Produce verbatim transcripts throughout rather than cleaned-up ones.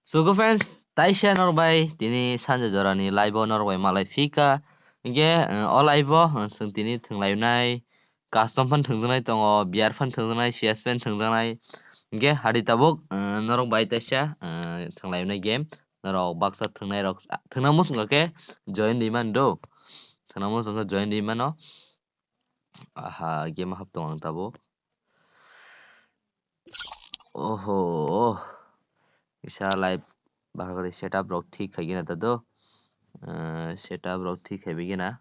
So, good friends, taisa norok bai tini sanja jorani live o norok bai malai phika. Hinkhe, eh, o live o, eh, chwng tini thwnglainai custom phan thwngjaknai tongo, beer phan thwngjaknai, C S phan thwngjaknai. Hinkhe hadi tabuk, eh, norok bai taisa, eh, thwnglainai game. Norok baksa thwngnai rok, thwngna muchungkha khe join di man do. Thwngna muchungkha join di mano. Aha, game hap tong ang tabuk. Oho. Kisa live bahar gari setup rok thik khai gina ta do. Eh, setup rok thik khai gina.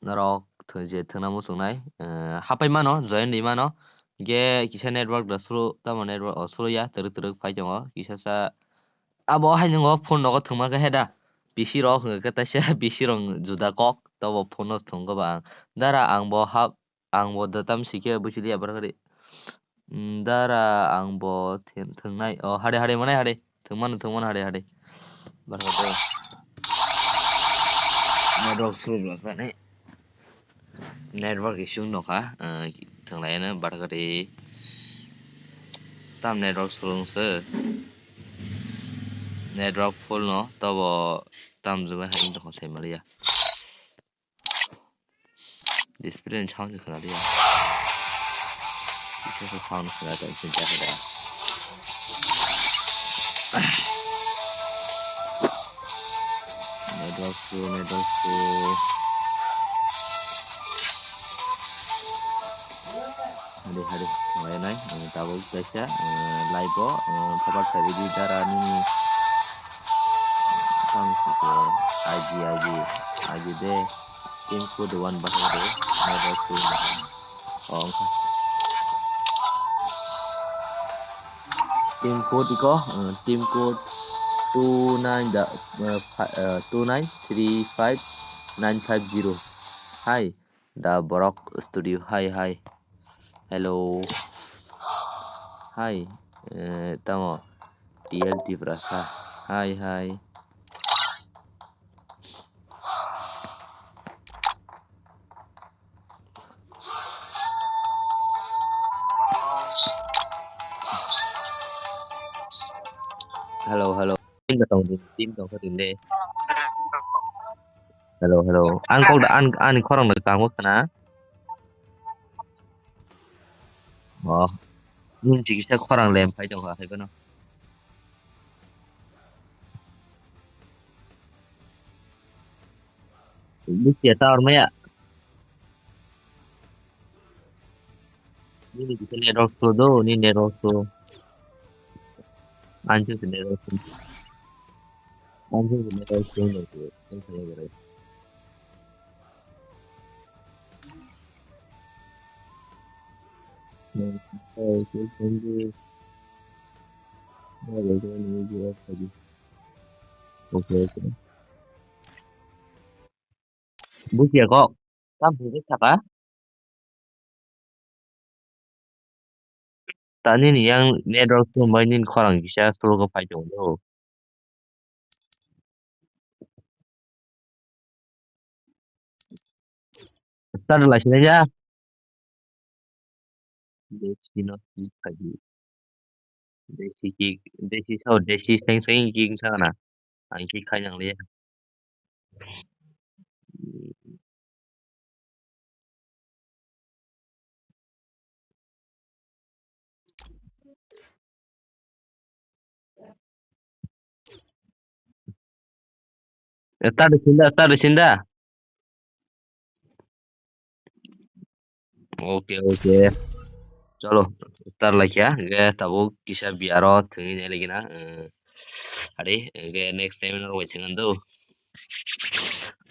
Norok thwng je thwngna muchungnai, eh, hapai mano, join di mano. Ge kisa network da suru, tamo network o suru ya, twrwk twrwk phai tongo. Kisa sa abo hai nungo phone nogo thwngma khe heda. P C rok hwnkhe taisa P C rok juda kok, tobo phone no thwng khe ba ang. Dara ang bo hap, ang bo da tam si khe buchili ya barkari. Mm, dara ang bo thwng-, thwngnai. Oh, hade, hade, manai hade. Thwngmano, thwngmano, hade, hade. Barkari. Network slow bwla sani. Network issue wng nokha, eh, thwnglaiano barkari. Tam network slow wngse. Network full no, tobo tam jubai hai wng tongkha sai maliya. Display ni sound se khwnaliya. Kisa sa sound khwna tong sing jakhe da. Network slow, network slow. Hari hari thwnglainai, eh, tabuk kaisa, eh, live o, eh, phobar khaibidi dara nini tamo sike I G, I G, I G de. Team code one bahai de, mobile phone bahai. Oh, wngkha. Team code iko, uh, team code two nine da, uh, fi-, uh, two nine three five nine five zero. Hai, da Borok Studio. Hai, hai. Hello. Hai, eh, tamo. T L Tiprasa. Hai, hai. Hello, hello. Team tong, team tong, team tong. Hello, hello. Ang kok da, ang, ani khorang da kamo khana. Oh. Nini chikisa khorang lem phai tong kha, hai bono. Busia tower maya. Nini kisa network slow do, ni network slow. Anjing se network slow. Anjing se network slow no. Okay, okay. Busia kok. Tam sini saka. Tani ni yang network tu mai nin khorang kisa slow khe phai tongo. Start lai sinai ya. Desi no ki khai. Desi ki, desi sao, desi seng seng ki sa na. Ang ki khai nang le. Start sinda, start sinda. Okay, okay. Chalo, start laikya. Ge tabuk kisa biaro thwngwi nai lagi na. Eh, hari, ge next time no wai thwngwi do.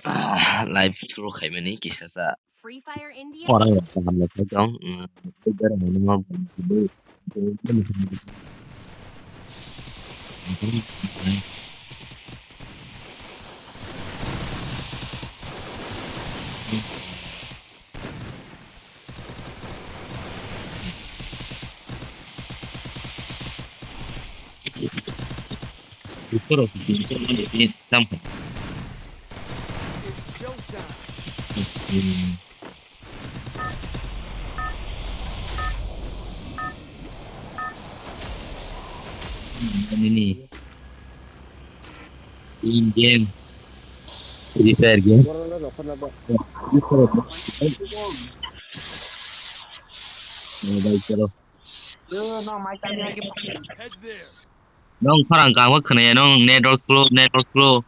Ah, live through khaimani kisa sa. Free Fire India. Orang yang paham lah dong. Eh, itu jarang ini mau. It's showtime. Hmm. Nini. In game. Free Fire game. Mobile chalo. Nong khorang kangma khwnaya nong network slow, network slow.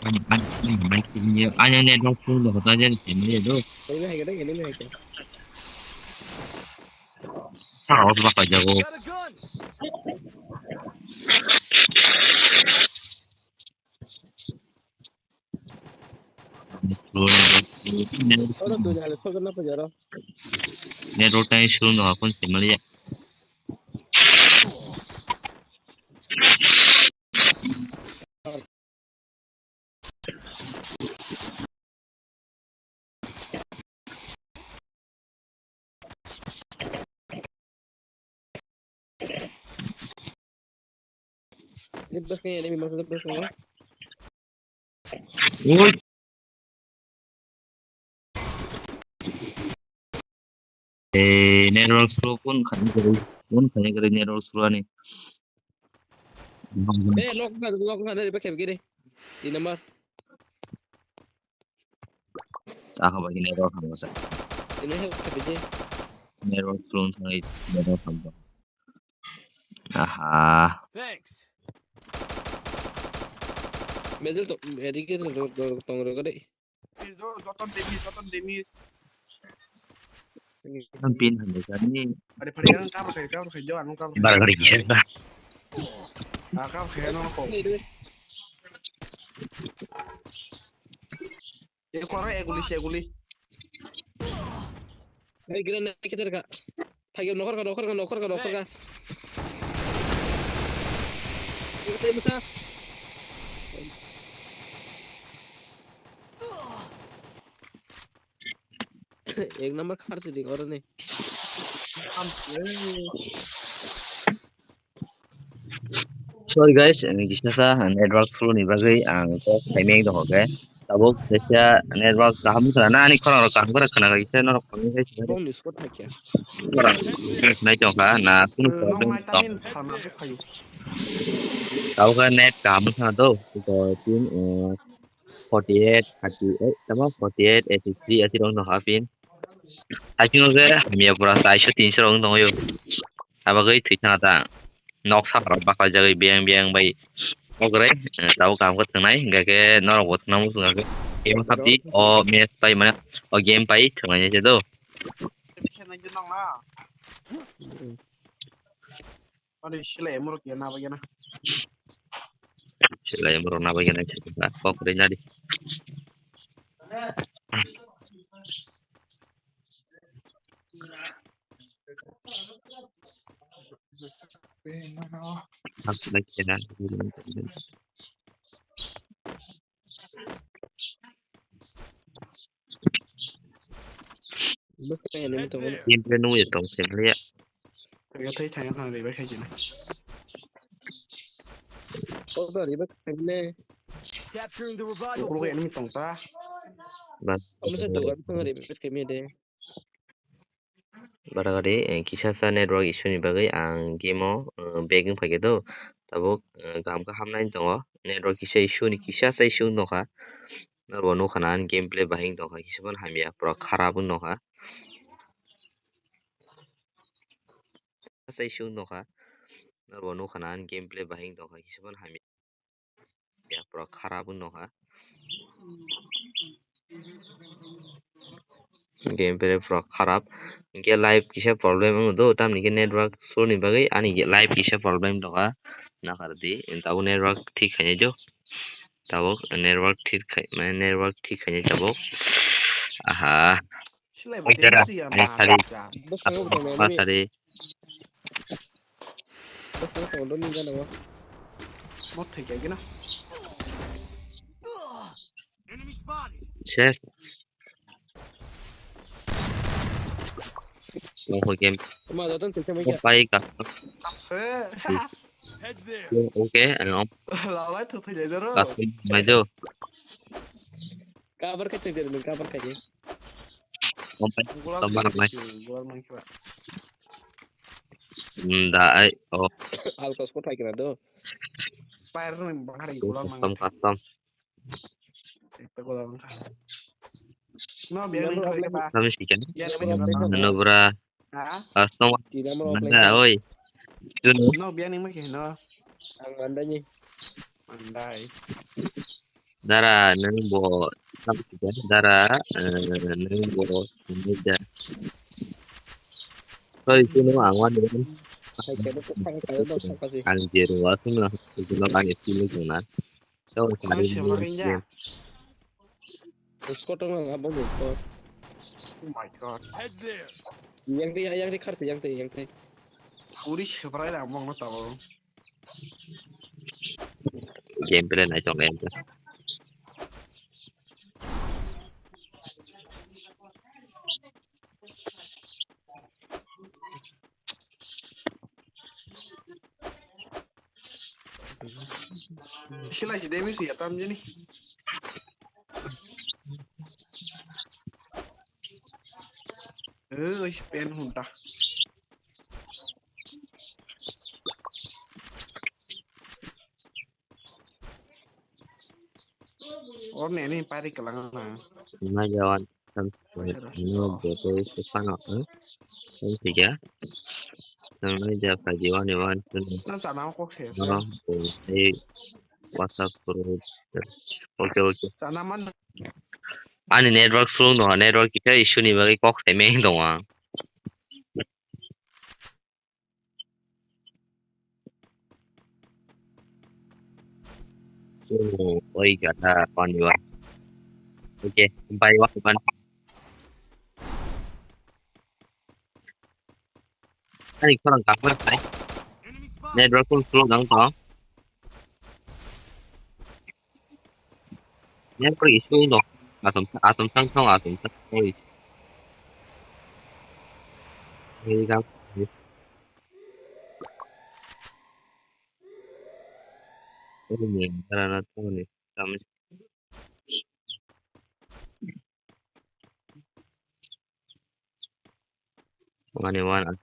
Ani, ani, ani, ani, ani, network slow no hoda jen simi do. Ini hai kata ini hai kata. Saros ba kajago. Oro tu jale, sojo na pajaro. Network time slow no hakon simi ya. Ini bus ni, ini memang sudah bus ni. Ui. Eh, network slow kun khani gari, kun khani gari network slow ani. Eh, lock na, lock na, dari pakai begini. Di nomor. Ako bagi network hamsa. Ini hai pakai begini. Network slow thang network hamsa. Aha. Thanks. Medal to, edike to, to, to, tong ro kade. Joton demis, joton demis. Ang pin hamle kani. Pare pare ang cover khai, cover khai, jo ang cover khai. Bar gari kisa ta. Ah, cover khai ano ko. Ini dulu. Ye koro eguli, eguli. Hey, grenade kita ka. Phai nokhor ka, nokhor ka, nokhor ka, nokhor ka. Thanks. Ini kita. Ek number khar sidi oro ni. Sorry guys, ang kisa sa network slow ni bagwi ang kok saimeng dong hoke. Tabuk kisa network kaham khana na ani khorang rok kaham khara khana kisa norok phone ni kisa. Phone ni score thakya. Khorang nai tong kha na kunu problem tong. Tabuk net kaham khana do. Ko tin, eh, forty eight, thirty eight, tamo forty eight, eighty three, eighty rok no hapin. Hapin je hamya pura saiso tinso rok wng tongyo. Abagwi thwi thana ta. Nok saka rok baklai jagwi biyang biyang bai. Ogre, eh, tabuk kaham khe thwngnai, hingkha khe norok bo thwngna muchung kha khe. Game hapdi, o match pai mane, o game pai thwngnai se do. Ani silai emorok ya na bagena. Silai emorok na bagena, kok ri nadi. Bwswk enemy tongo. Team play nungya tong se maliya. Thangya thai thangya thang revive khai jina. Obo revive khai ne. Capturing the revival. Ukuluk enemy tong ta. Bas. Omo se dugan thang revive khai me de. Baragari, eh, kisa sa network issue ni bagwi ang game o, eh, back wng phaikhe do. Tabuk, eh, kaham khe hamnai tongo. Network kisa issue ni kisa sa issue wng tongkha. Norbo nukha na ani gameplay bahai wng tongkha, kisa phano hamya, pura kharap wng tongkha. Sa issue wng tongkha. Norbo nukha na ani gameplay bahai wng tongkha, kisa phano hamya. Ya, pura kharap wng tongkha. Gameplay pura kharap. Hingkhe live kisa problem wng do, tamni khe network slow ni bagwi ani live kisa problem tongkha. Nakardi, tabuk network thik khainai do. Tabuk network thik khai, mane network thik khainai tabuk. Aha. Silai bo Oitera, tei siya ani ma sari. Bwskango tongo Ma enemy. Sari. Bwskango tongo do ninja nango. Mo thai kai gina. Ses. Oho game. Ma joton thik thik mai kya. Pai ka. Tapse. Head there. Okay, ano. Lalai thuk thai jai jaro. Kasu mai do. Cover khai tong jani, cover khai. Opai, Gulal Tambar mangkha mai. Gulal mangkha. Hmm, da ai, oh, Alkos ko thai kena do. Fire ni bahari gulal custom, mangkha. Custom. Ekta gulal mangkha. No, biar ni Number of kali ba. Kami sih kan? Biar ni Number of kali ba. plate. Ano bra, Ha? custom. Di number of Mana, plate. Oi. Itu no. No, biar ni mangkha no. Ang mandai ni. Mandai. Dara, nang bo, kami sih kan? Dara, eh, nang bo, ini aja. Sorry, itu no, ang wan. Hai kena ko phang kaya do sakasi. Ang jeru wasu na, itu no, ang itu no, na. So, Kau siapa rinja? Usko tong ang abang ko. Oh my god. Yang di, yang di kharsi, yang di, yang di. Uri seberai dah mong lo tau. Gameplay nai tong gameplay. Sila si demi si ya tam jeni. Eh, pen hunta. Or ne ni pari kalang na. Nai jawan. Tam no beto se pano. Tam tiga. Tam nai ja pa jiwan ni wan tu ni. Na sana kok se. No, eh, WhatsApp group. Okay, okay. Sana man. Ani network slow no, network kita issue ni bagwi kok se meng dong ang. Oh, oi gada paniwa. Okay, bye one one. Ani khorang kapar khai. Network full slow dong to. Network issue no. Atom atom sang sang atom sang. Oi. Oi gam. Oi ni karana to ni. Tam. Mane wan.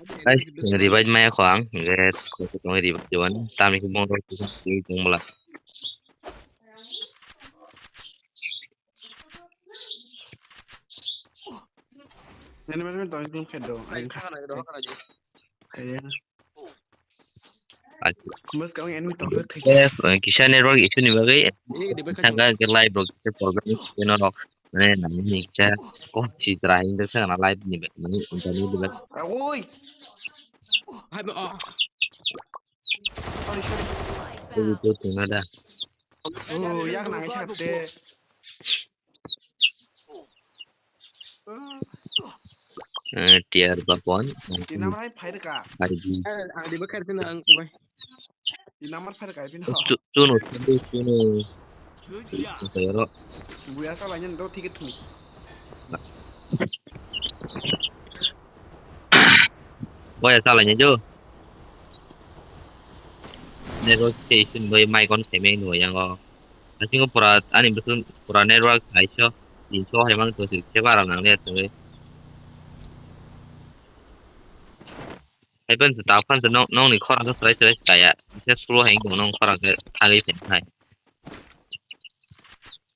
Guys, revive maya ko ang. Guys, ko ko revive diwan. Tami ko bong rok ko ko bong bla. Nani mana mana tong khe do. Ai kha na do kha na ji. Ai. Acha. Mas ka enemy tong khe. Eh, kisa network issue ni bagwi. Sanga ke live rok kisa problem kisa no rok. Mane nang ni kisa ko chitra hing de sanga live ni be mani unta ni de. Oi. Hai ba. Sorry, sorry. Ko ko tuna da. Oh, yak nang khe te. Eh, tier ba pon. Tinam hai phai ka. Hari di. Ang di bakar tin ang kubai. Tinam mar phai ka pin ho. Tu tu no tu tu no. Kaya ro. Buya sa lain do tiket thuni. Boya sa lain jo. Nego station boy mai kon semeng no yang o. Asingo pura ani bwswk pura network hai so tin so hai mang tong se bara nang le tong le. Hai ban ta phan nong nong ni khorang khe srai srai kaya. Khe slow hai nong khorang khe thagwi phen hai.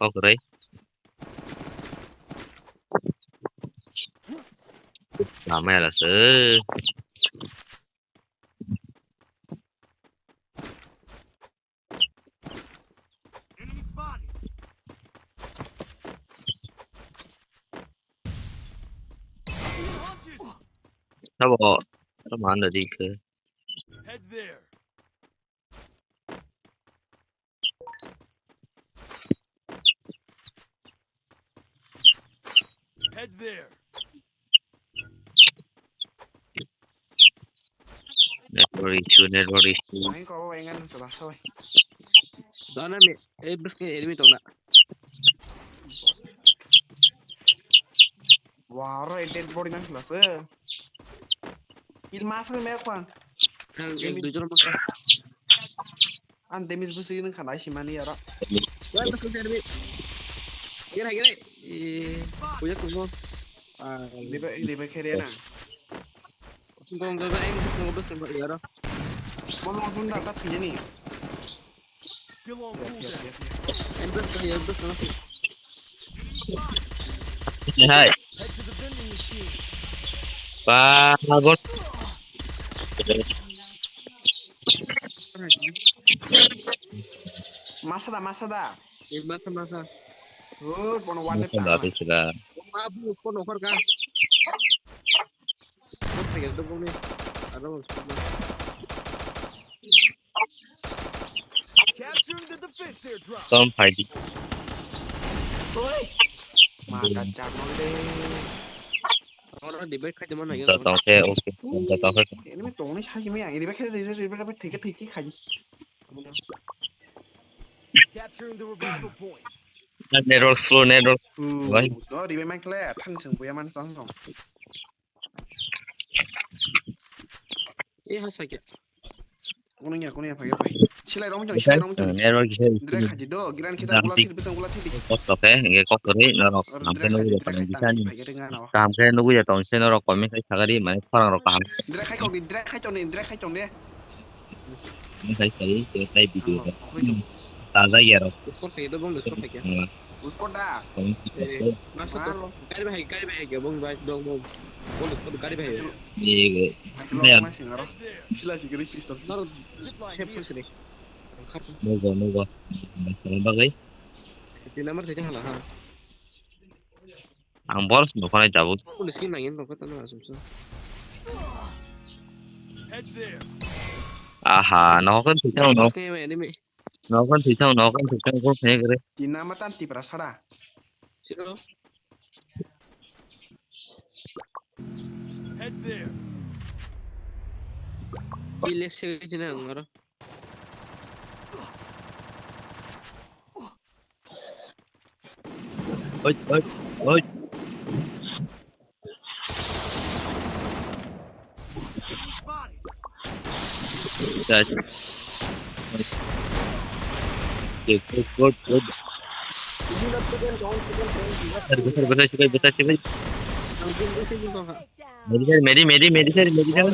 Kok rai. Namai ala se. Sabo, sabo anda di ke. Network issue, network issue. Ang ko ang ano sa ba so. Dana mi, eh, bus ke enemy tong na. Wah, ro dead body nang sila se. Il mas me me kwan. Ang, eh, dujor mas. An damage bwswi nung khana simani aro. Wah, bwswi serbi. Gere, gere. Eh, puya tumo. Ah, ribe, ribe khere na. Gong gong gong, eh, bwswi serbi aro. Bomo tunda ta thiyani. Still on cooldown. Yes, yes, yes. Eh, bwswi, eh, bwswi. Hai. Head to the vending machine. Ba, bot. Masa da, masa da. Eh, masa, masa. Oh, bono wate. Masa da, ta. Masa da. Ma bu, bono khor ka. Bot thage, do boni. Aro, Capturing the defense airdrop. Tom phaidi. Oi. Ma ka chak no de. Oro divide khai de mana ya. Jotong khe, okay. Jotong khe. Enemy tongni saji me ang divide khai de, divide khai de, thik thik khai. Capturing the revival point. Network slow, network. Hmm. Why? Do divide man khle thang sung buya man tong tong. Eh, ha sakya. Kuno ya, kuno ya, phai, phai. Silai rom jang, silai rom jang. Nero kisa. Direct khaji do, giran kita gula thik, bisang gula thik. Kok toke, nge kok tori, norok. Namke nugu ya tong bisa ni. Kamke nugu ya tong se norok, kami kai sagari, mane khorang rok kaham. Direct khai tong di, direct khai tong di, direct khai tong di. Ini kai sagari, kita tai video. Taza ya rok. Score khai do, bom do, score khai. Uskota. Gari bahai, gari bahai, bong bai, dong, bong. Bong, bong, gari bahai. Iya, iya. Sila si gari pistol. Naro, sep sini. Nugo, nugo. Bagai. Di nomor saja hala ha. Ang boros no khonai jabo. Police ki nangin no kata na asumsa. Aha, no kon thikang no. Enemy. Nokan thwithang, nokan thwithang, kok khe kre. Tina matan Tipra sara. Siro. Head there. Ile se tina ngaro. Oi, oi, oi. Guys. Good, good, good, good. Sir, sir, sir, sir, sir, sir. Medi, sir, medi, medi, medi, sir, medi, sir.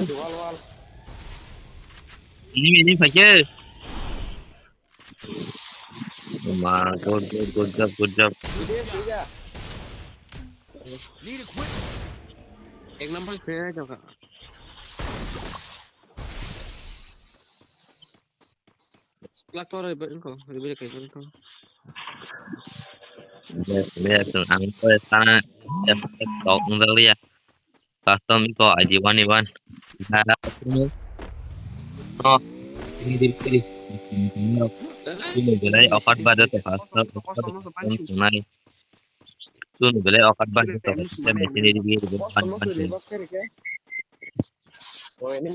Medi, medi, pakai. Ma, good, good, good job, good job. Ek number se jaka. Black core ba ko, ribe kai ko. Yes, yes, ang ko sana, yes, yes, talk nang liya. Custom ko I D one one. No. Ini di sini. Ini belai okat bado to custom, okat bado to custom sunai. Tun belai okat bado to custom sunai. Ini di sini. Ini custom sunai. Ini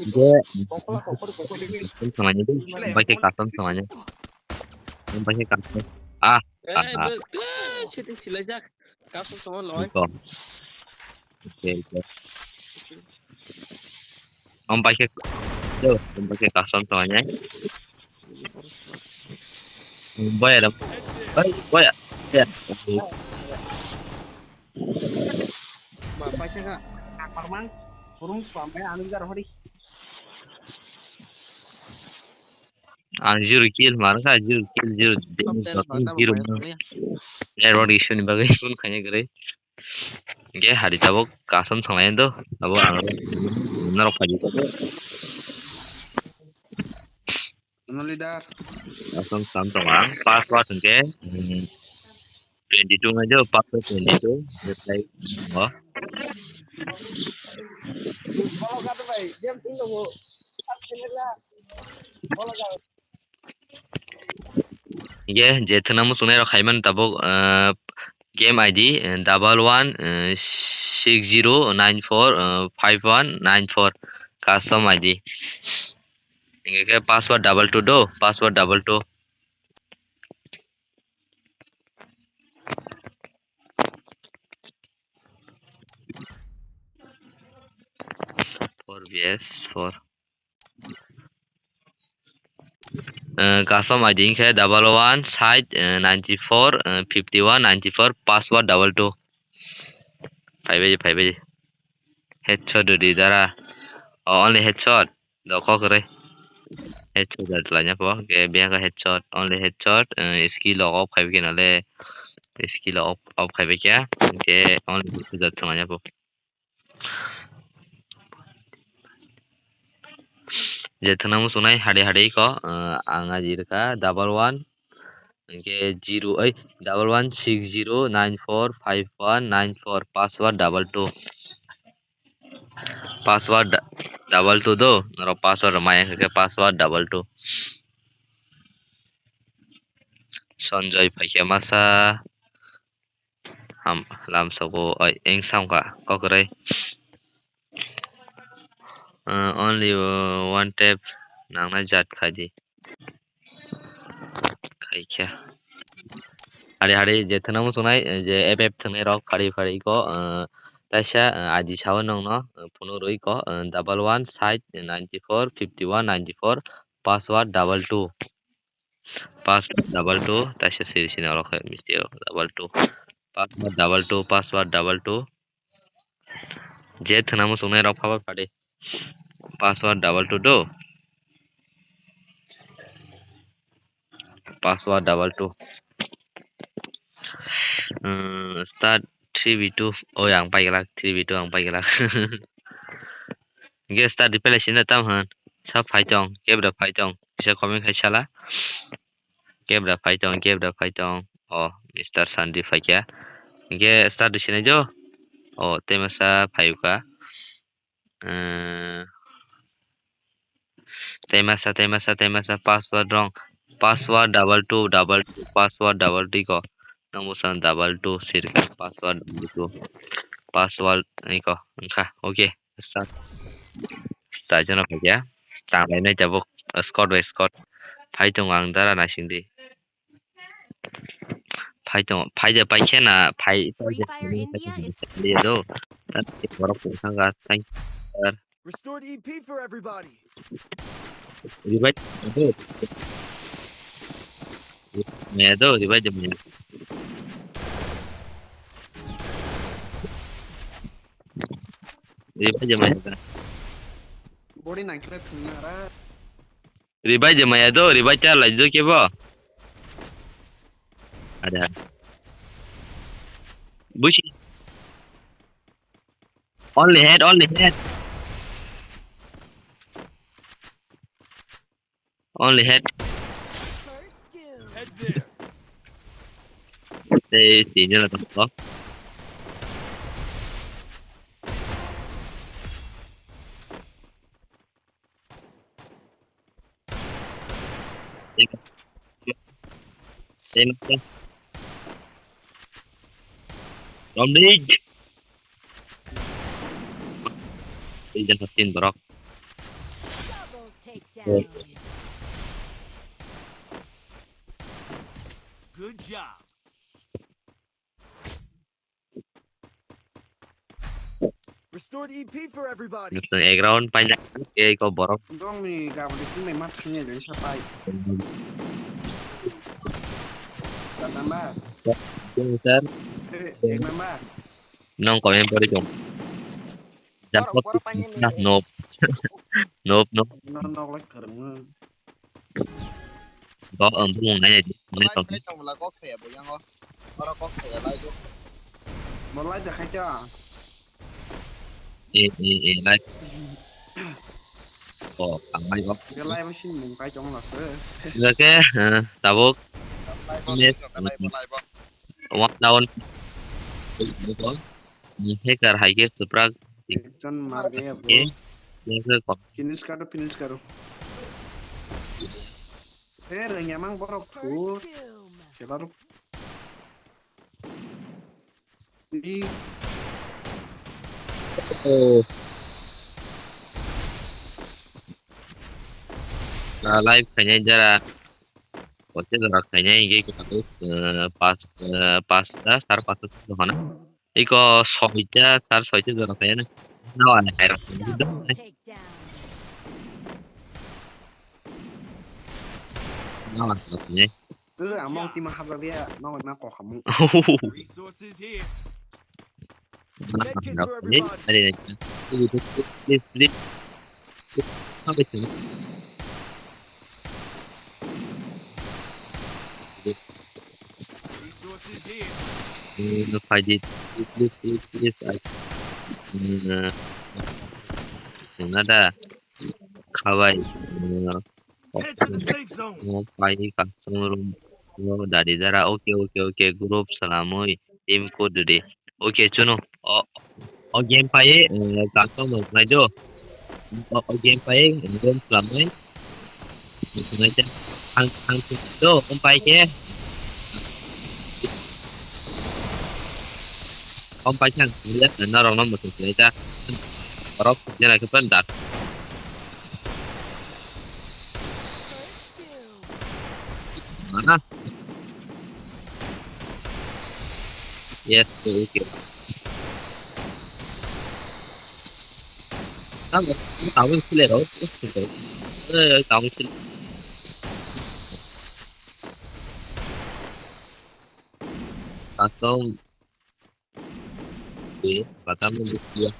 custom sunai. Ini custom. Ah. Eh, ah, ah. Betul. Citi silajak. Custom sama loh. Iko. Oke, oke. Om pakai, yo, om pakai custom soalnya. Boy ada. Boy, boy. Ya. Ma pakai ka. Parman. Kurung sampai anu jar hori. Ang zero kill, mar kha, zero kill, zero damage, zero. Network issue ni bagwi phone khaina kwrwi. Hwnkhe hari tabuk custom thanglaino, abo ang norok phai. Ano leader. Custom sam tongo ang, password hwnkhe, mm, twenty two ngai do, password twenty two, reply mo. Ye, je thwna muchungnai rok hai mano tabuk, ah, game I D, eh, double one, eh, six zero nine four, eh, five one nine four, custom I D. Hingke password double two do, password double two. Four V S four. Eh, custom I D wngkhe double one side, eh, ninety four, eh, fifty one ninety four, password double two. Phaibai, phaibai. Headshot di dara. Oh, only headshot. Doko kere. Headshot da tlanya po. Ke biya ka headshot. Only headshot. Eh, skill off khai kena le. Skill off, off khai kya. Ke only headshot tlanya po. Je thwngna muchungnai hade hade ko, eh, ang aji rwkha double one, hwnkhe zero, oi, double one six zero nine four five one nine four, password double two, password double two do, norok password rwmai hwnkhe password double two. Sanjay phaikhe masa. Ham, lamsoko, oi, eng samkha, kokroi. Uh, only, uh, one tap nangnai jat khaidi. Khaikha. Hari hari je thwngna muchungnai, je F F thwngnai rok phari phari ko, uh, taisa, uh, I D sao nongno, uh, phunuk rwi ko, uh, double one side ninety four fifty one ninety four, password double two. Password double two, taisa siri sini oro khe misti o double two. Password double two, password double two. Je thwngna muchungnai rok phaba phadi. Password double two do. Password double two. Hmm, start three v two. Oh, ang pai glak, three v two ang pai glak. Hingke start replay sina tam hwn. Sa phai tong, kebra phai tong. Kisa comment khai sala. Kebra phai tong, kebra phai tong. Oh, Mister Sandy phaikya. Hingke start di sinai jo. Oh, tei masa phai ka. Eh, tei masa, tei masa, tei masa, password wrong. Password double two, double two, password double two ko. Nang busan double two sirka, password double two. Password iko, engkha, okay, start. Sai jono phaikya, tanglai nai tabuk, squad by squad. Phai tongo ang dara naising di. Phai tongo, phai de pai khe na, phai, phai Free de Fire India is liya do. Borok tong thang ga, thank you, sir. Restored E P for everybody. Revive do. Maya do, revive de maya. Revive de maya. Body nang kira thung na ra. Revive je maya do, revive char lai do kebo. Ada. Busi. Only head, only head. Only head. First doom. Head there. Te sini la to. Romlik. Ini jangan sin borok. Double takedown. Good job. Restored E P for everybody. Nusung background panjang ke ko borok. Dong ni gabri sini mas kini dari sapai. Datang ba. Sir. Eh, eh, mamba. Nong komen pori jong. Borok, borok panjang ni. Nope. Nope, nope. Nong, nong, like, kereng. Bo ang bumung nai nai nai tong. Lai tong bla kok saya bo yang o. Oro kok saya lai bo. Bo lai da khai ta. E e e lai. O ang lai bo. Ga lai bo sin mung kai tong la se. Ga ke, eh, tabuk. Lai bo, lai bo, lai bo. One down. Hacker hai ke supra. Ekjon mar gaya, bro. Finish karo, finish karo. Eh, rengya mang borok thu. First doom. Kelar. Di. Oh. Na live khainai jara. Koche jora khainai hingke kok, eh, pas, eh, pasta, sar pasta hona. Iko soita, sar soita jora khainai. Nawa na kairok. Double takedown. Mama sini. Eh, among tima habla dia, mau ma kok kamu. Resources here. Mana Medkit for everybody. Ari, please, please. Sampai sini. Resources here. Hmm, fight it. Please, please, please, please. I, hmm, uh, nada. Kawai. Hmm, Head to the safe zone. Mo pai custom room. Mo dari dara. Okay, okay, okay. Group salamoi. Team code de. Okay, chuno. O, o game pai, eh, custom room nai do. O, o game pai, eh, room salamoi. Nai do. Ang, ang do, om pai ke. Om pai ke ang, ya, na rong nom mo tu ya. Rok, ya, na ke pen dar. Mana? Yes, okay. Tamo, tamo sile ro, eh, tamo sile. Custom. Eh, patah lu dia.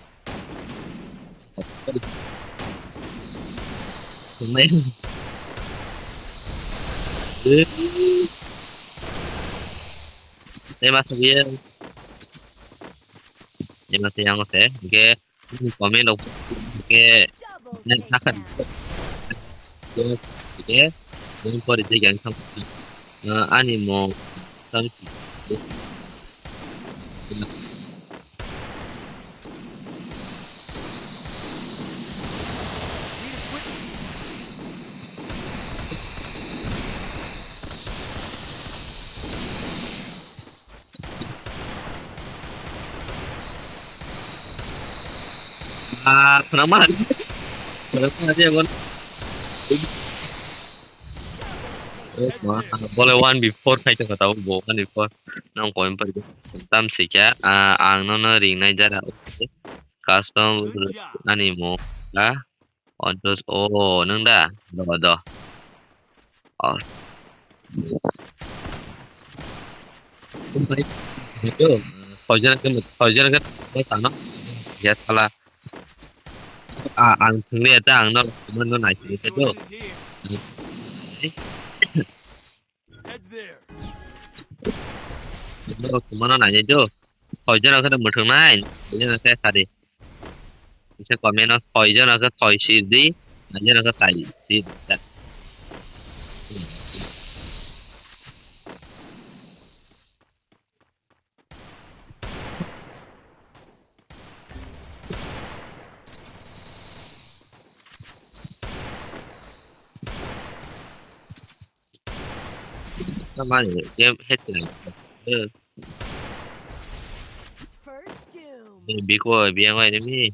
Lumayan. Eh. Saya masuk dia. Ini masih yang oke. Oke. Ini komen oke. Oke. Double Ini akan. Takedown. Oke. Ini kau di jaga yang sama. Eh, ani mo. Thank you. Ah, kenapa hari? Kenapa hari ya, Bon? Eh, ma, boleh one before khai tongkha tabo, bo one before. Nang koin pari. Tam sikya, ah, ang nono ring nai jara. Custom ani mo. Ah, Odos, oh, nang da. Do, do. Oh. Itu, kau jangan ke, kau jangan ke, kau tanam. Ya salah. Ah, ang thwngwi ta ang norok kwmano naisingwi ta do. Head there. Norok kwmano nainai do. Soi jona khe mwthwng nai, soi jona khe sari. Kisa comment o soi jona khe soi sir di, nai jona khe sai sir di. Tamani game headline. Eh, First doom. Eh, biko biang enemy.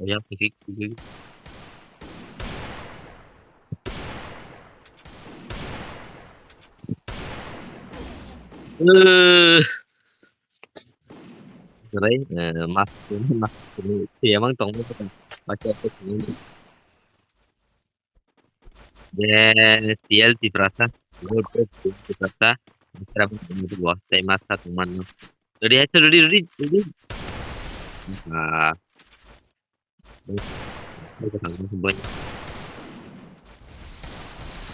Yang kiki kiki. Eh. Serai, eh, mas, mas, siamang tong, mas, mas, De, T L Tiprasa. Good, good, good, Tiprasa. Tiprasa, tei masa tongmano. Ready, hai, ready, ready, ready. Ah.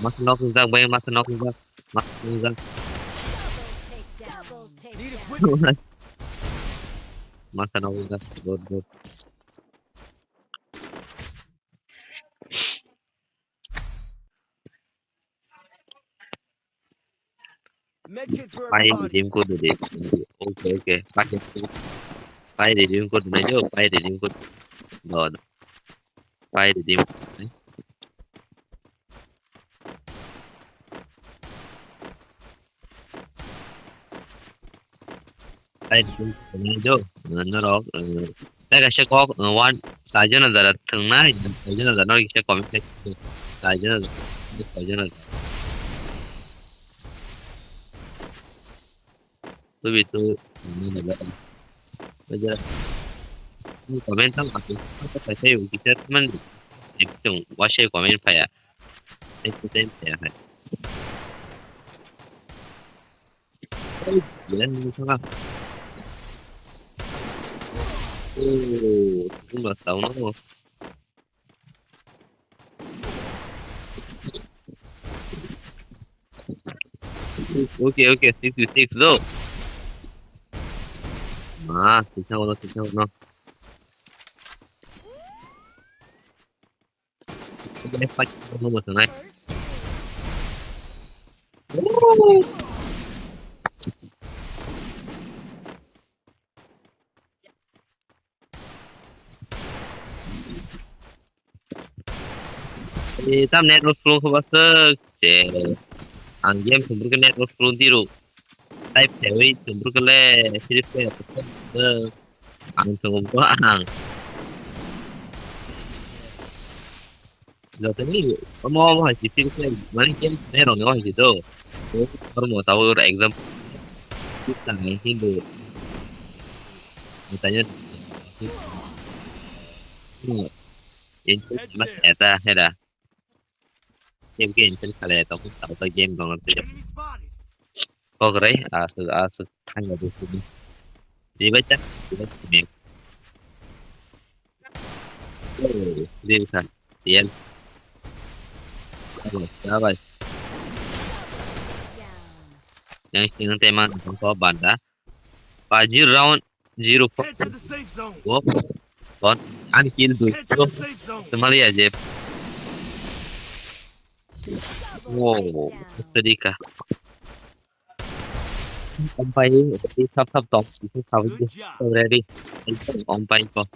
Masa nok jak, bai, masa nok jak. Masa nok jak. Double takedown. Masa nok jak. Good, good. Medkit for Pai everybody. Redeem code de. Okay, okay. Pai, pai redeem code na jo, pai redeem code. No, no. Pai redeem code. Ai, jo, norok, eh, tei kaisa kok, eh, one, chaijon hajar thwngnai, chaijon hajar norok kisa comment khai, chaijon hajar, chaijon hajar. Tubi tu, comment tang aku, apa kaisa yuk kisa teman, ekdom wasai comment phaya. Time to time saya hai. Oh, gila nih, salah. Oh, itu nggak tahu no. Okay, okay, six to six though. Ah, six na, six na. Ini fight nomor sana. Eh, tam network slow khe bwswk se. Ang game sumbrwkhe network slow di rw. Type khewi sumbrwkhe le Free Fire. Ang sumbrwkhe ang. Jotoni omo omo hai si Free Fire mani game ne rong o hai si do. Oro mo tabuk exam. Kita ngai hindu. Tanya. Ini mas eta hera. Game game pen kale to ko ta game dong te. Kok rai asu asu thang ya du sini. Di baca di baca me. Oh, di ka. Tian. Sabai sabai. Yang sini teman ko banda. Pajir round zero four. Head to the safe zone. Wop. Bon. An kill du. Head to the safe zone. Somalia je. Wow. Sedika. Ompai, sap sap top. Itu sap. Good job. Ready. Ompai ko.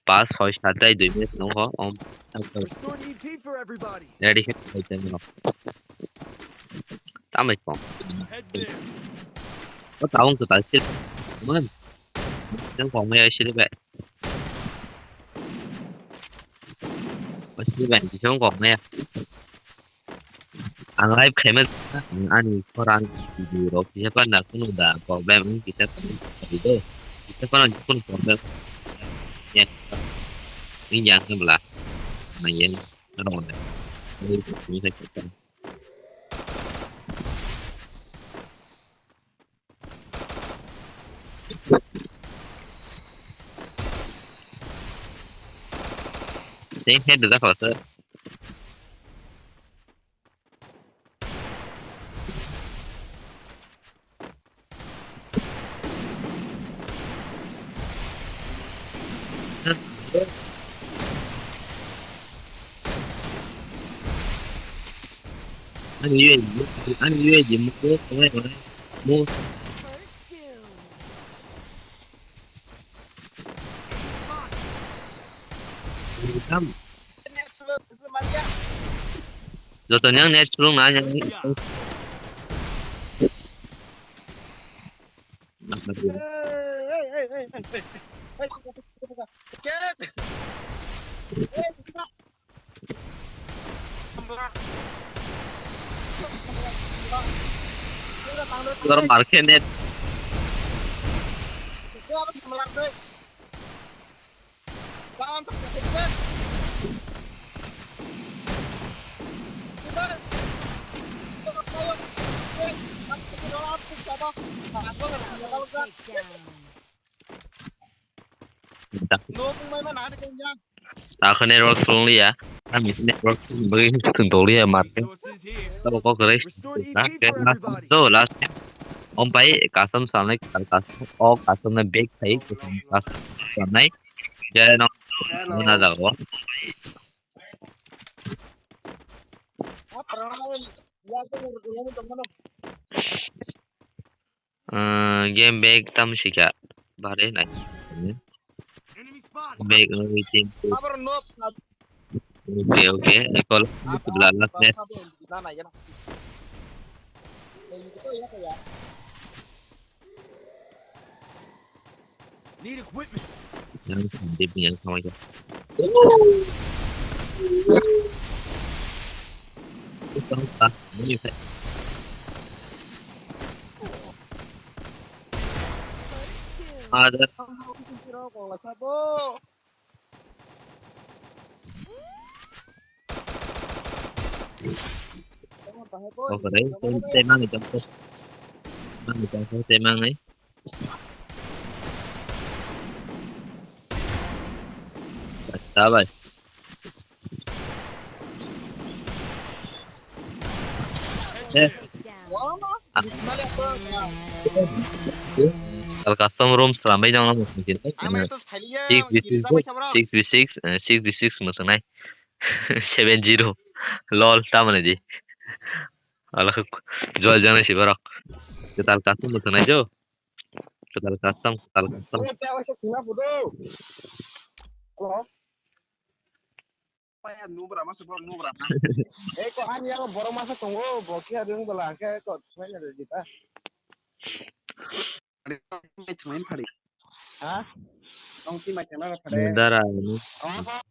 Pas soi sat dai dui minute nong ho. Om. Restoring E P for everybody. Ready khe pai teng no. Tamai kong. Head there. O taung tu tal sil. Man. Yang kong ya sili bai. O sili bai, yang kong ya. Ang live khaima ani khorang video rok kisa panda kunu da problem wng kisa panda kisa panda kunu problem ya wng ya wng bla na yen rong da. Same head da kala sir. Ani yue, ani yue ji mu ko ko ko mu. Tam. Joto nyang net sulung na nyang. Gor market net. Takhwne network swngliya. Ani network bagwi tongtokliya market. Abo kok kwrwi. Last game, last game. So, last game. Om pai custom sanai, custom, o custom na back khai, custom sanai. Jai no, na jago. Ah, game back tam sika. Bare nai. Back waiting. Okay, okay. Call. Last match. Need equipment. Yang sandip yang sama aja. Utang utang. Ini saya. Ada. Oke, tei, tei mangi tong, tei mangi tong, tei mangi. Sabai. Eh. Al custom room slambai dong, six v six, six v six, eh, six v six musungnai. Seven zero. Lol, tamani di. Ala jol jana si borok. Kwtal custom musungnai jo. Kwtal custom, kwtal custom. Hello. Paya nubra masa borok nubra. Eh, ko ani yago borok masa tongo, bo kiya ring bala, ke ko, paya de jita. Mai thanglaini phari. Ha? Tong ti mai thangna phari. Dara ni. Oh, oh.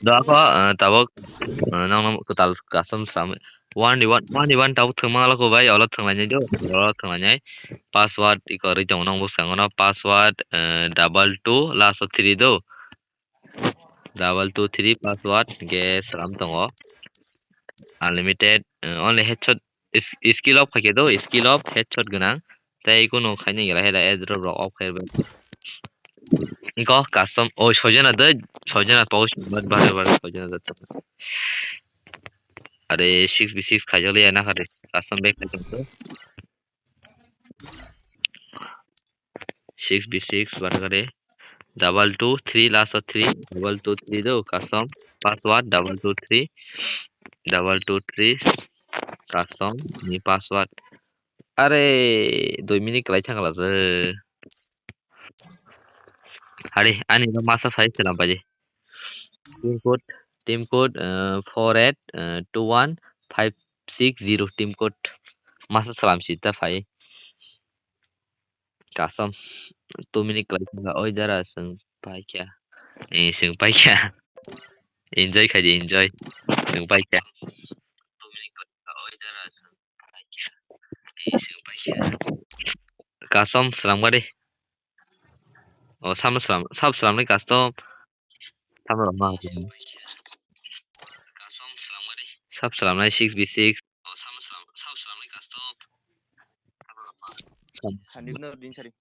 Do ako, eh, tabok, eh, nang nang kwtal custom slam. One di one, one di one tabok thangma lako bai, olo thanglainai do, olo thanglainai. Password iko ri tongo nang bwskango no, password, eh, double two, last o three do. Double two three password ge slam tongo. Unlimited, eh, only headshot is-, skill off khaikhe do, skill off headshot gwnang. Tei kunu khaina gela heda airdrop rok off khairbai. Iko custom, o soijana de, soijana pau, bare bare soijana de. Are six v six khaijak liya na khare, custom back khaijak to. Six v six bargare. Double two three last o three, double two three do custom password, double two three, double two three custom ni password. Are dui minute kwlai thang la je. Hari ani no masa sai selam paji. Team code, team code, eh, four eight, eh, two one five six zero team code. Masa salam si ta phai. Custom two minute kwlai thang la, oi dara swng paikha. Eh, swng paikha. Enjoy khai di, enjoy. Swng paikha. Custom slam gari. O, sam slam, sab slam ni custom. Sam slam ma. Sab slam nai six v six. Sanit no din sari.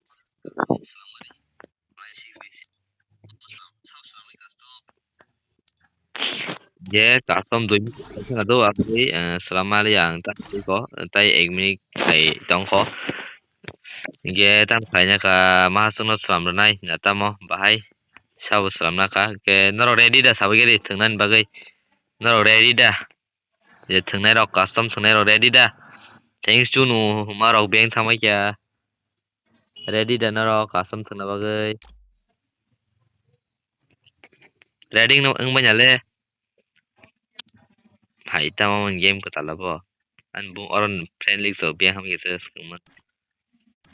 Je custom dui minute khaina do, aboni, eh, slam mali ang ta ko, tai ek minute khai tongkho. Ge tam khaina ka ma sungno slam rwnai na tamo bahai sabo slam na ka. Ke norok ready da sabai gari thwngna ni bagwi? Norok ready da? Je thwngnai rok, custom thwngnai rok ready da? Thanks to no huma rok bank thangbai kya. Ready da norok custom thwngna bagwi? Ready wng bai ya le. Hai tamo game kwtal abo. Ani bung oro friendly so biya ham kisa swkang man.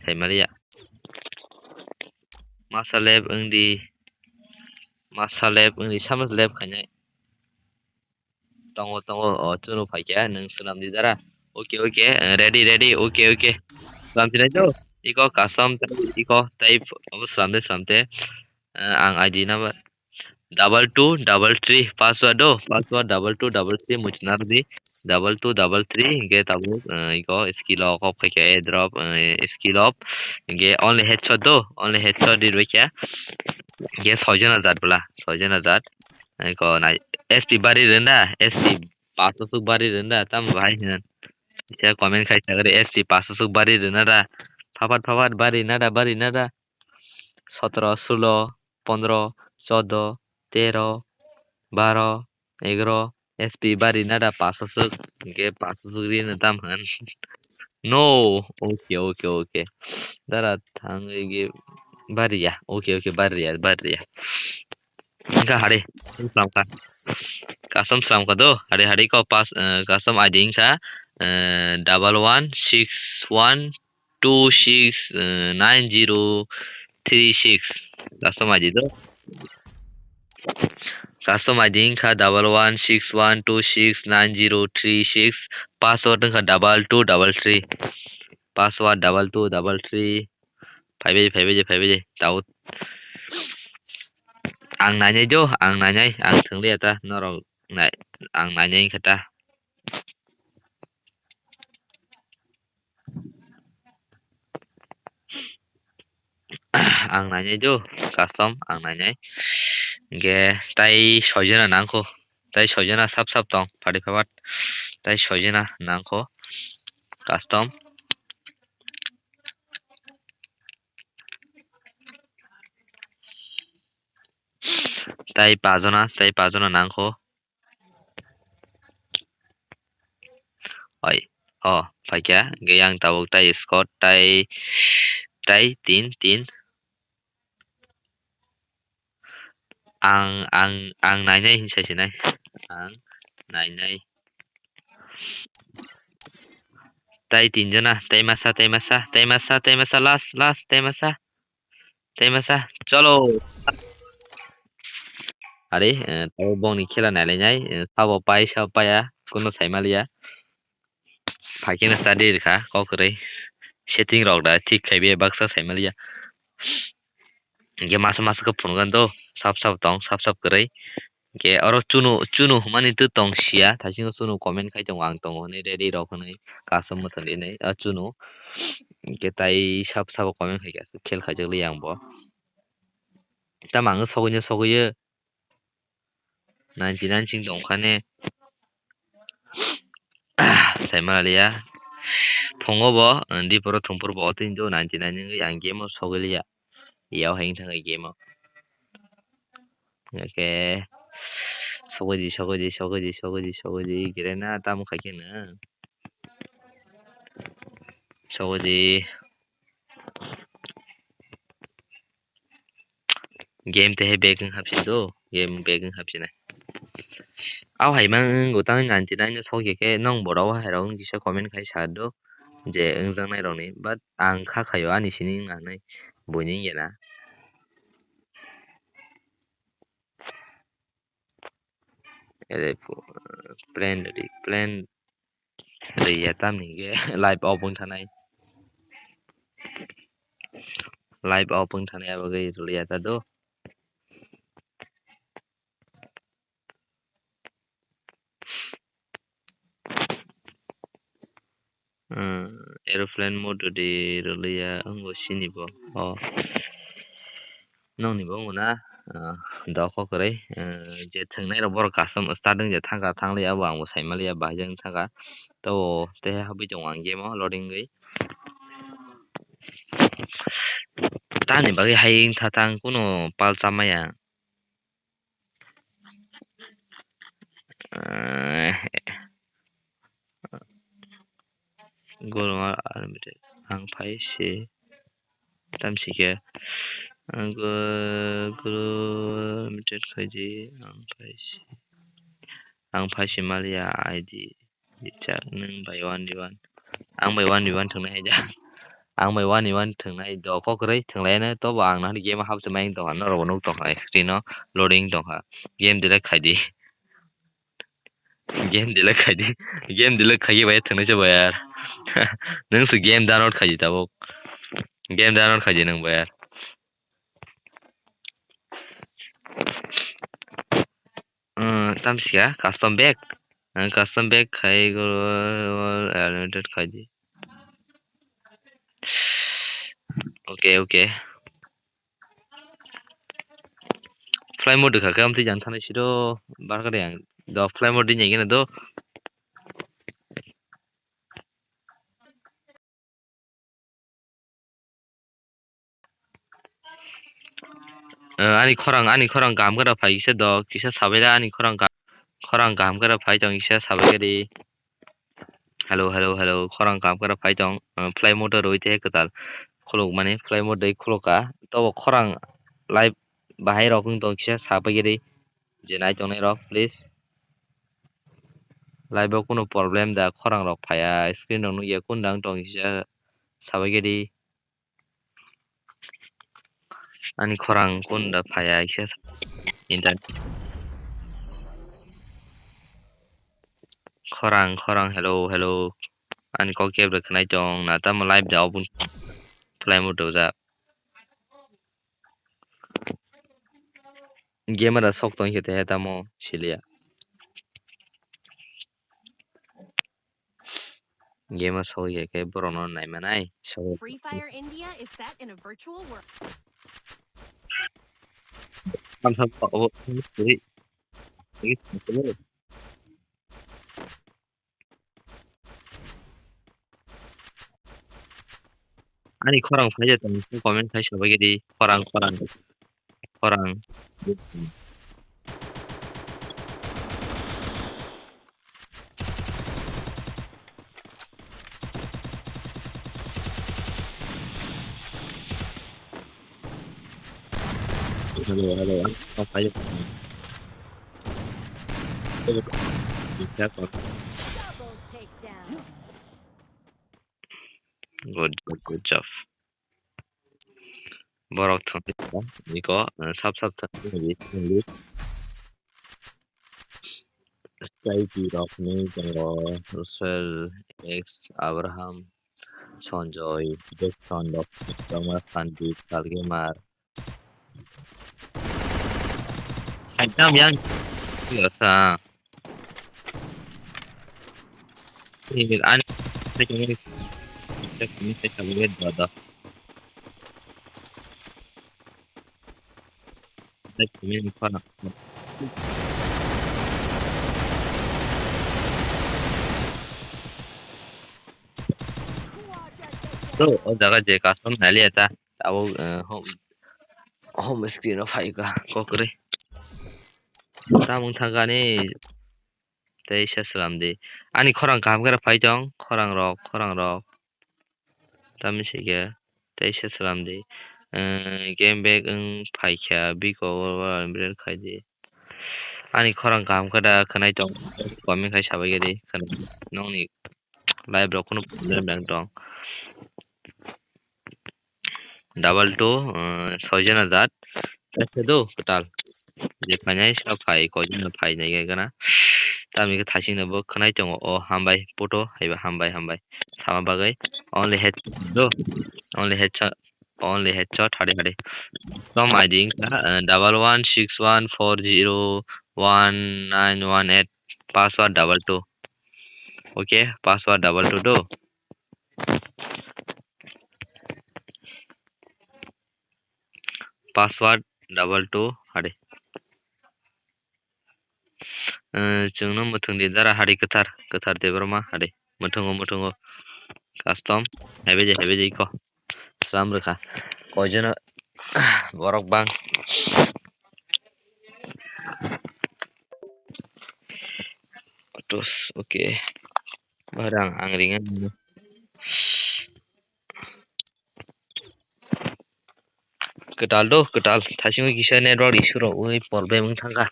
Hai maliya. Masa lab wng di. Masa lab wng di, sama lab khainai. Tongo, tongo, o, chwngno phaikha, nwng swnam di dara. Okay, okay, eh, ready, ready, okay, okay. Swnam sinai do, iko custom, iko type, obo swnam de, swnam de. Eh, ang I D number double two double three, password do, password double two double three, muchnar di, double two double three, hingke tabuk, eh, iko skill off khaikha, airdrop, eh, skill off, hingke only headshot do, only headshot di rwikha, hingke soijon hajar bwla, soijon hajar. Eko nai S P bari rwna, S P paso suk bari rwna, tamo bahai hwn. Kisa comment khai sagri S P paso suk bari rwna da. Phapat phapat bari na da, bari na da. Sotro, sulo, pondro, chodo, tero, baro, egaro, S P bari na da paso suk, hingke paso suk rina dam hwn. No, okay, okay, okay. Dara thangwi ge bari ya, okay, okay, bari ya, bari ya. Hingke hari, slam kha. Custom slam kha do, hari hari ko pas, eh, custom I D wngkha, eh, double one six one two six nine zero three six. Custom I D do. Custom I D wngkha double one six one two six nine zero three six. Password wngkha double two double three. Password double two double three. Phaibai, phaibai, phaibai. Tao. Ang nainai do, ang nainai, ang thwngliya ta, norok nai, ang nainai wngkha ta. Ang nainai do, custom ang nainai. Hingke tai soijana nangkho. Tai soijana sap sap tong, padi phabat. Tai soijana nangkho. Custom. Tai pajona, tai pajona nangkho. Oi, o, phaikha, hingke yang tabuk tai squad, tai, tai tin, tin. Ang, ang, ang nainai hinsa sinai. Ang nainai. Tai tinjona, tai masa, tai masa, tai masa, tai masa, last, last, tai masa. Tai masa, cholo. Are, eh, tabo bongni khela nailainai, eh, sabo pai, sabo paiya, kuno saimaliya. Phaikhe no study rikha, kok kwrwi. Setting rok da thik khaibe baksa saimaliya. Hingke masa masa khe phunukgwi do, sap sap tong, sap sap kwrwi. Hingke oro chunu, chunu hwnmani twi tong siya, thaisingo chunu comment khai tongo, ang tongo hwnwi ready rok hwnwi custom mwthangdi hinwi, a chunu. Hingke tai sap sabo comment khai khe aswk khel khaijak liya ang bo. Tamo ang sogwi no sogwi o. Ninety nine ching tongkha ne. Saimaliya. Phungo bo, eh, diporo thwngphuru bo otwi do ninety nine wngwi ang game o sogwi liya. Yao hai wngthang game o. Hingke sogwi di, sogwi di, sogwi di, sogwi di, sogwi di, gere na tamo khai khe no. Sogwi di. Game te he back wng hapsi do, game back wng hapsi nai. Au hai mang wng go tang ninety nine no sogwi khe nong borok hai rok wng kisa comment khai sa do je wngjaknai rok ni, but ang kha khaio ani sini wng nanai buini wngya na. Ere phu-, plan ri, plan Riya tamni hingke live off wng thanai. Live off wng thanai abo ke riya ta do. Hmm, aeroplane mode di rwliya wngbo sini bo. Oh. Nokni bo wngkha na, ah, dok kok kwrwi, ah, je thwngnai rok borok custom start wng je thangkha, thangliya abo ang bo saimaliya bahai jang thangkha. Tabo teha habwi tongo ang game o loading wngwi. Tamni bagwi hai wngtha tang kunu pal chamaya. Eh, Golwng Unlimited. Ang phai se. Tamsi khe. Ang go-, Golwng Unlimited khaidi. Ang phai se. Ang phai se maliya I D. Rijak nwng bai one di one. Ang bai one di one thwngnai haida. Ang bai one di one thwngnai do kok kwrwi thwnglai no tobo ang nahani game o hapsuk mai tongkha norok bo nuk tongkha screen o loading tongkha. Game delete khaidi. Game delete khaidi. Game delete khaidi bai thwngnai se bai yar. Nwng se game download khaidi tabuk. Game download khaidi nwng bai yar. Tamsi kha custom back. Ang custom back khai go unlimited khaidi. Okay, okay. Fly mode kha khe amtwi jang thanai siro barkha de ang do fly mode di nyai gana do. Eh, ani khorang, ani khorang kaham khe rw phai kisa do, kisa sabai da ani khorang ka-, khorang kaham khe rw phai tong kisa sabai khe di. Hello, hello, hello, khorang kaham khe rw phai tong, eh, fly mode rwi te kwtal khuluk mani fly mode rwi khuluk ka, tobo khorang live bahai rok wng tong kisa sabai khe di. Je nai tongnai rok, please. Live o kunu problem da, khorang rok phaiya, screen rok nukya, kundang tong kisa sabai khe di. Ani khorang kunda phaiya kisa sa-, internet. Khorang, khorang, hello, hello. Ani kok kebra khnai tong, na tamo live da open fly mode da. Game da sok tong khe te tamo siliya. Game o sogwi khe borokno naimanai sogwi. Free Fire India is set in a virtual world. Tam sam pa obo. Ani khorang phai je tong, comment khai sabai gedi, khorang, khorang, khorang. Hello, hello, ang phai je tong. Double takedown. Good job, good job. Borok thangwi tongo, iko, eh, sap sap thangwi tongo. Sky G rokni tongo, Russell, X, Abraham, Sanjoy, Jackson, Dr. Thomas, Sandeep, Salgemar, Haikam yang biasa. Ini ani saya kami saya kami ada. Saya kami lupa nak. Bro, o jaga je custom nali eta. Abo, eh, home, home screen o phai ka, kokrwi. Tamung thangani tei se slam di. Ani khorang kaham khe phai tong, khorang rok, khorang rok. Tamni se khe tei se slam di. Eh, game back wng phai kha, biko o, o, o, khai di. Ani khorang kaham khe da khwnai tong, comment khai sabai gedi, khwnai nokni live rok kheno problem nang tong. Double two, uh, soi jona jat. Tei do kwtal. Je phainai sa phai, koi jona phai nai gana. Tamo khe thaising no bo khwnai tongo. O hambai, poto, haiba hambai, hambai. Sama bagwi only head do. Only headshot, only headshot, hade, hade. Tom I D wngkha, uh, double one six one four zero one nine one eight, password double two. Okay, password double two do. Password double two hade. Eh, chwngno mwthwng di dara hade kwthar, kwthar Debbarma hade. Mwthwngo, mwthwngo. Custom. Haibe je, haibe je iko. Slam rwkha. Koijono borok bang. Otos, okay. Barang ang ringan. Kwtal do, kwtal. Thaisingwi kisa network issue rok ui problem wng thangkha.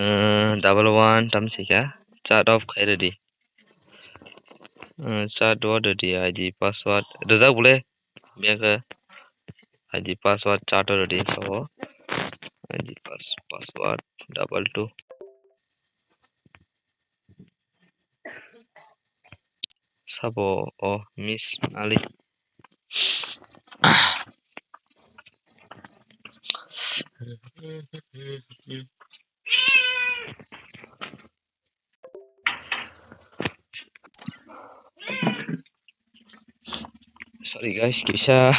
Eh, double one tam sikha, chat off khai ready. Eh, chat off ready, I D password. Rijak bole, biyang khe I D password chat off ready kho. I D pass-, password double two. Sabo o Miss Ali. Sorry guys, kisa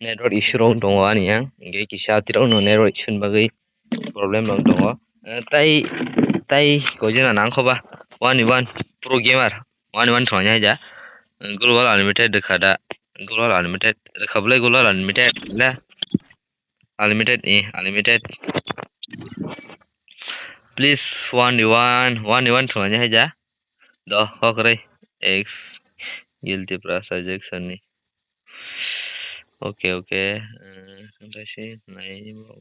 network issue rok tongo ani yang, hingke kisa tirok no network issue ni bagwi problem rok tongo. Eh, tai, tai koi jona nang kho ba, one one pro gamer, one one thwng ya ja, global unlimited rwkha da, global unlimited rwkha bwle, global unlimited le, unlimited, eh, unlimited. Please, one one, one one thwng ya ja, do, kok rei, X, guilty prasa Jackson ni. Okay, okay. Eh, tei se nai bo.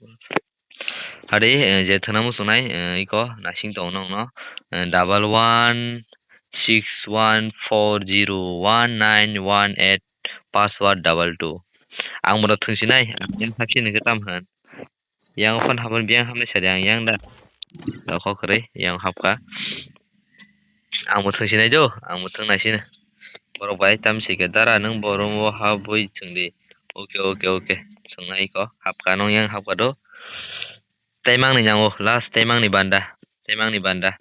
Hari, eh, je thwna muchungnai, eh, iko naising tongo nokno. Eh, double one six one four zero one nine one eight, password double two. Ang bono thwngsinai, ang yang hapsi nungkhe tam hwn. Yang phone hapmani biyang hamni sadi ang yang da. Kok kwrwi yang hapkha. Ang bo thwngsinai do, ang bo thwngnaisino. Borok bai tam sikhe dara nwng bo room o habwi thwngdi. Okay, okay, okay. Thwngnai ko hapkha, nwng yang hapkha do. Taimangni nyango, last taimangni banda. Taimangni banda.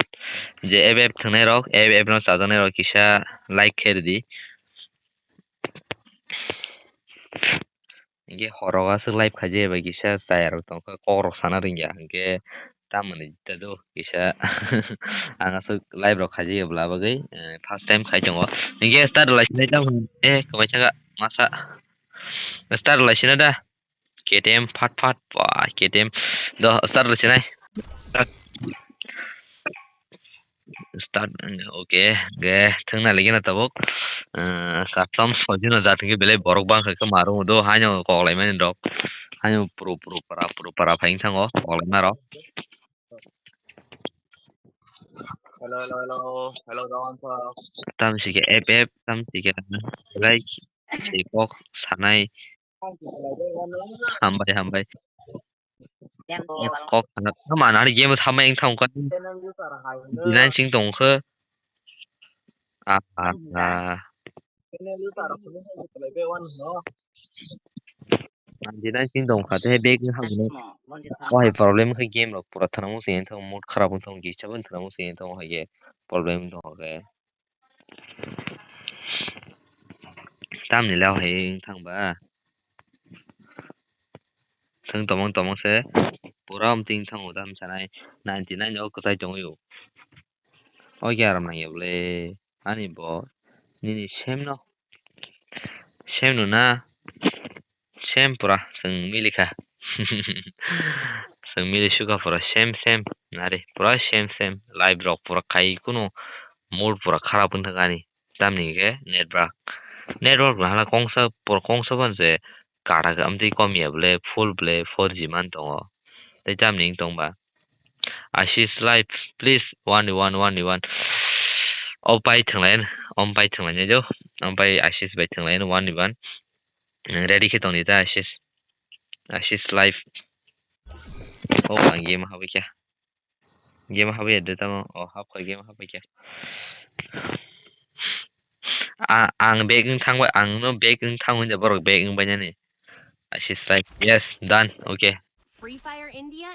Je F F thwngnai rok, F F no chajaknai rok kisa like khe rwdi. Hinkhe horo aswk live khaijaya bai kisa chaya rok tongkha, kok rok sana rwngya, hinkhe tamoni ta do kisa ang aswk live rok khaijaya bwla bagwi, eh, first time khai tongo. Hinkhe start lai sinai tamo, eh, kwmai thangkha masa. Start lai sina da. K T M phat phat, ba, K T M. Do, start rw sinai. Start. Start, okay, ge, thwngna ligina tabuk. Eh, custom sojino jat hwnkhe belai borok bangkha khe marung do, haino koklai mani rok. Haino puru, puru, para, puru, para phai thango, koklai ma rok. Hello, hello, hello. Hello, Dawan sir. Tam si khe F F, tam si khe belai si kok sanai. Hambai, hambai. Kok sana. Tamo ani game tamo wng thang kha. Dinan sing tong kha. Ah, ah, ah. Dinan sing tong kha te bag wng thang kha. Wahai problem kha game rok pura thana musi wng thang, mood kharap wng thang, kisa bo thana musi wng thang, wahai ge problem wng thang khe. Tamni le hai wng thang ba. Thwng tomong tomong se pura omtwi wng thango tam sanai ninety nine o kwchai tongwi o. O ge aram nangya bwle ani bo nini sem no. Sem no na. Same pura, chwng milikha. Chwng mili sukha pura, same, same. Nari, pura same, same. Live rok pura khai kunu mood pura kharap wng thangkha ani. Tamni hwnkhe network. Network no hala kongsa, pura kongsa phano se kara khe amtwi kom ya bwle, full bwle, four G man tongo. Tei tamni wng tongba. Ashish live, please, one v one, one v one. O pai thwnglai, om pai thwnglai nai jo. Om pai Ashish bai thwnglai, one v one. Nwng ready khe tongdi ta, Ashish? Ashish live. O, ang game habwi kha. Game habwi ya de tamo. O, hap kha game habwi kha. A, ang back wng thangbai, ang no back wng thang hwnja borok back wng bainani. Ashish live. Yes, done. Okay. Free Fire India.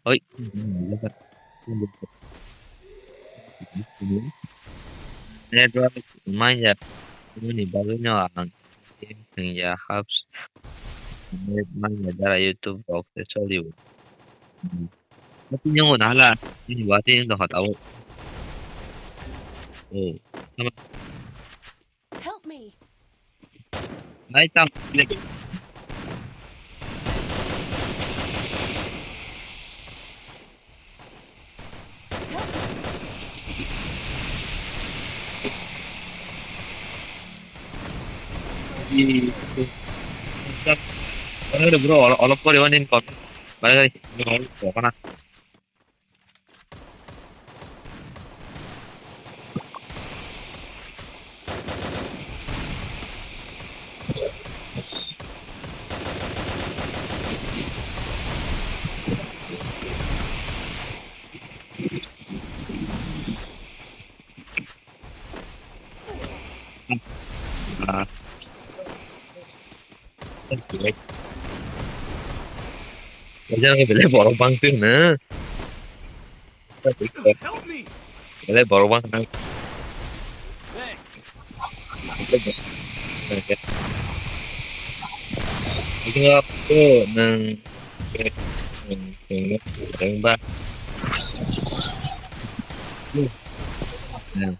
Oi. Network manya. Ini bagwi no ang. Yang hubs. Net manya dara YouTube rok se sorry. Tapi nyongo nahala. Ini wati yang dohot awo. Oh. Help me. Nai tam. Bro, olop pore wani kon. Bye bye. Bro, olop pore wani. Ah. Wajar nggak boleh borok bang tuh, nah. Help me. Boleh borok bang, nah. Thanks. Itu apa tuh, nah. Nah.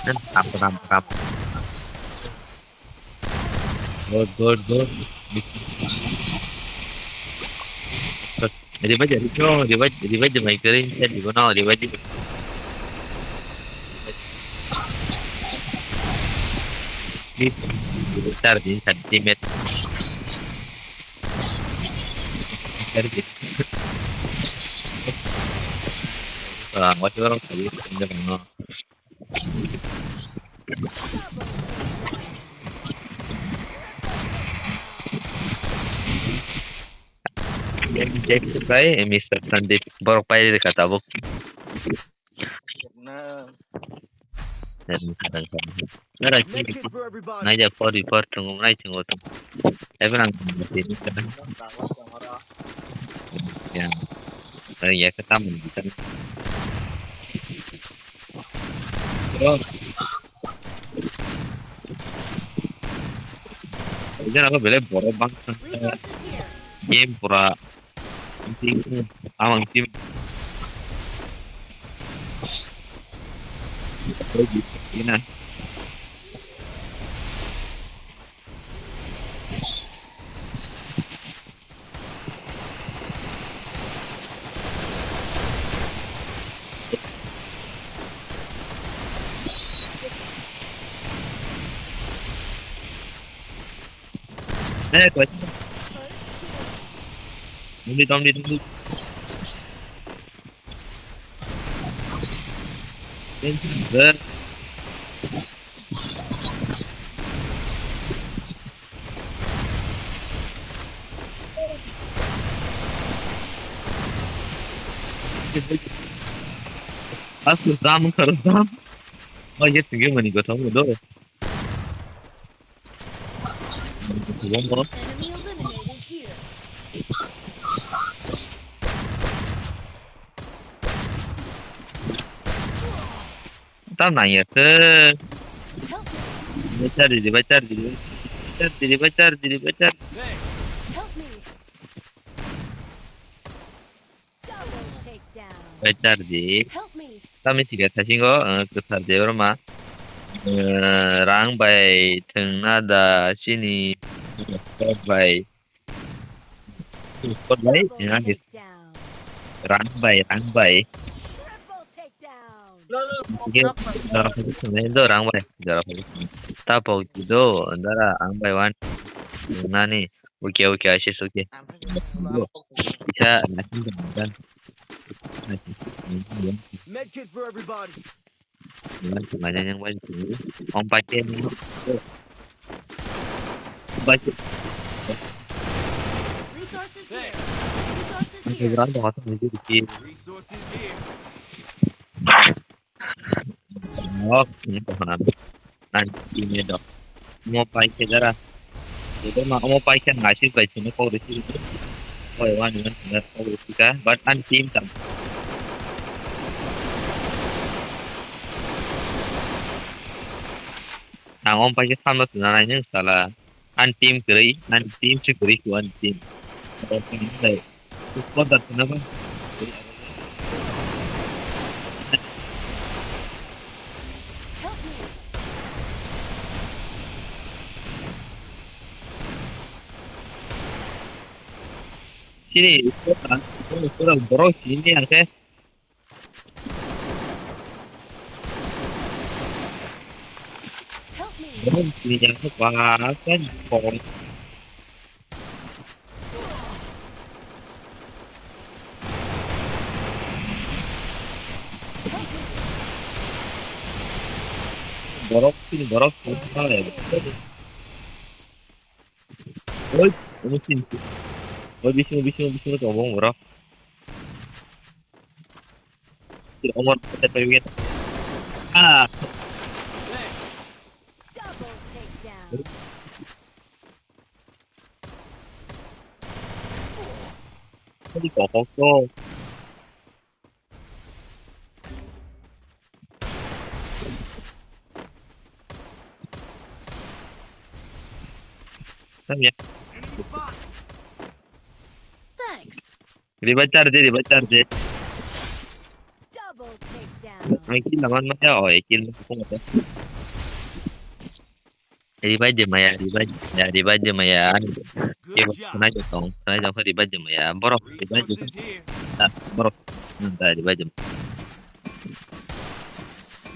Ramp, ramp, ramp. Good, good, good. Revive, revive, revive, revive, revive, revive, revive, no, revive. Star din sa teammate. Ah, what's wrong? Pai, eh, Mister Sandeep, borok pai rikha tabuk. Na. Nara ki naija pori por tungu nai tungu tu. Ebra ang ya. Ari ya ka tam ni kan. Bro. Ijan aku bele borok bang. Resources here. Game pura. Anti, amang tim. Ina. Eh, kau. Tunggu, tunggu, tunggu. Aku sama kalau sama. Oh, iya, tinggi mana gua tahu tuh. Enemy eliminated here. Tam nang ya ke. Help me. Bacar diri, bacar diri. Bacar diri, bacar diri, bacar. Help me. Double takedown. Bacar di. Help me. Tami tiga thasingo, eh, kwthar de roma. Eh, rang bai thwngna da chini bai. Bai, rang bai, rang bai. Rang bai, rang bai. Tapok do, dara rang bai wan. Nani, oke, oke, asis, oke. Bisa, nasi, dan. Medkit for everybody. Yang pakai ni. Pakai. Resources here. Resources here. Resources here. Oh, ini tuh. Nanti ini dok. Mau pakai darah. Itu mah mau pakai ngasih bajunya kau di sini. Oh, yang mana, mana kau di sini, but nanti tam. Ang om paikhe samno tuna nai nwng sala. Ani team kwrwi, ani team se kwrwi kho ani team. Abo tini sai. Squad da tuna ba. Help me. Sini squad da, squad da borok sini ang khe. Help me. Borok ni yang khe ba kan pon. Borok sini borok sini. Oi, ini sini. Oi, bisingo, bisingo, bisingo tongo borok. Omor, ah. Double takedown. Tadi kokok tuh. Tam ya. Thanks. Revive charge, revive charge. Double takedown. Ang kill naman maya, oh, kill mo kung ito. Revive de maya, revive de maya, revive de maya. Good job. Sanai jong tong, sanai jong revive de maya. Borok revive de. Resources here. Ah, borok. Hmm, ta revive de.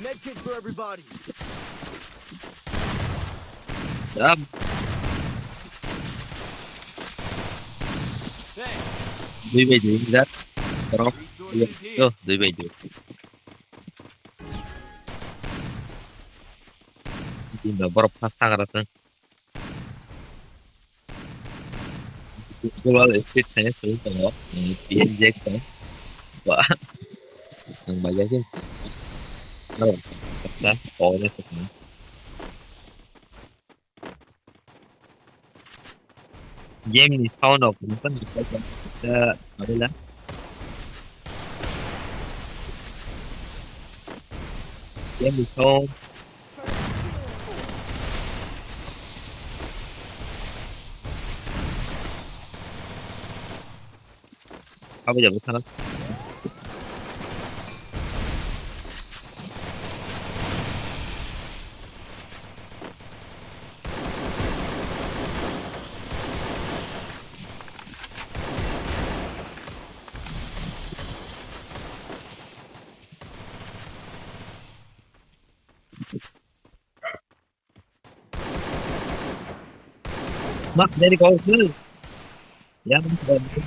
Medkit for everybody. Ram. Thanks. Dui bai dui, jat. Borok. Resources here. Yo, dui bai dui. Ini borok pas tangra tuh. Global Street Finance solution, eh, P N Jackson. Wah. Yang banyak sih. Oh. Game ni sound rok nokha nokha ta abela. Game ni sound. Apa jabo sana? Mak, dari kau tu. Ya, mak, dari kau.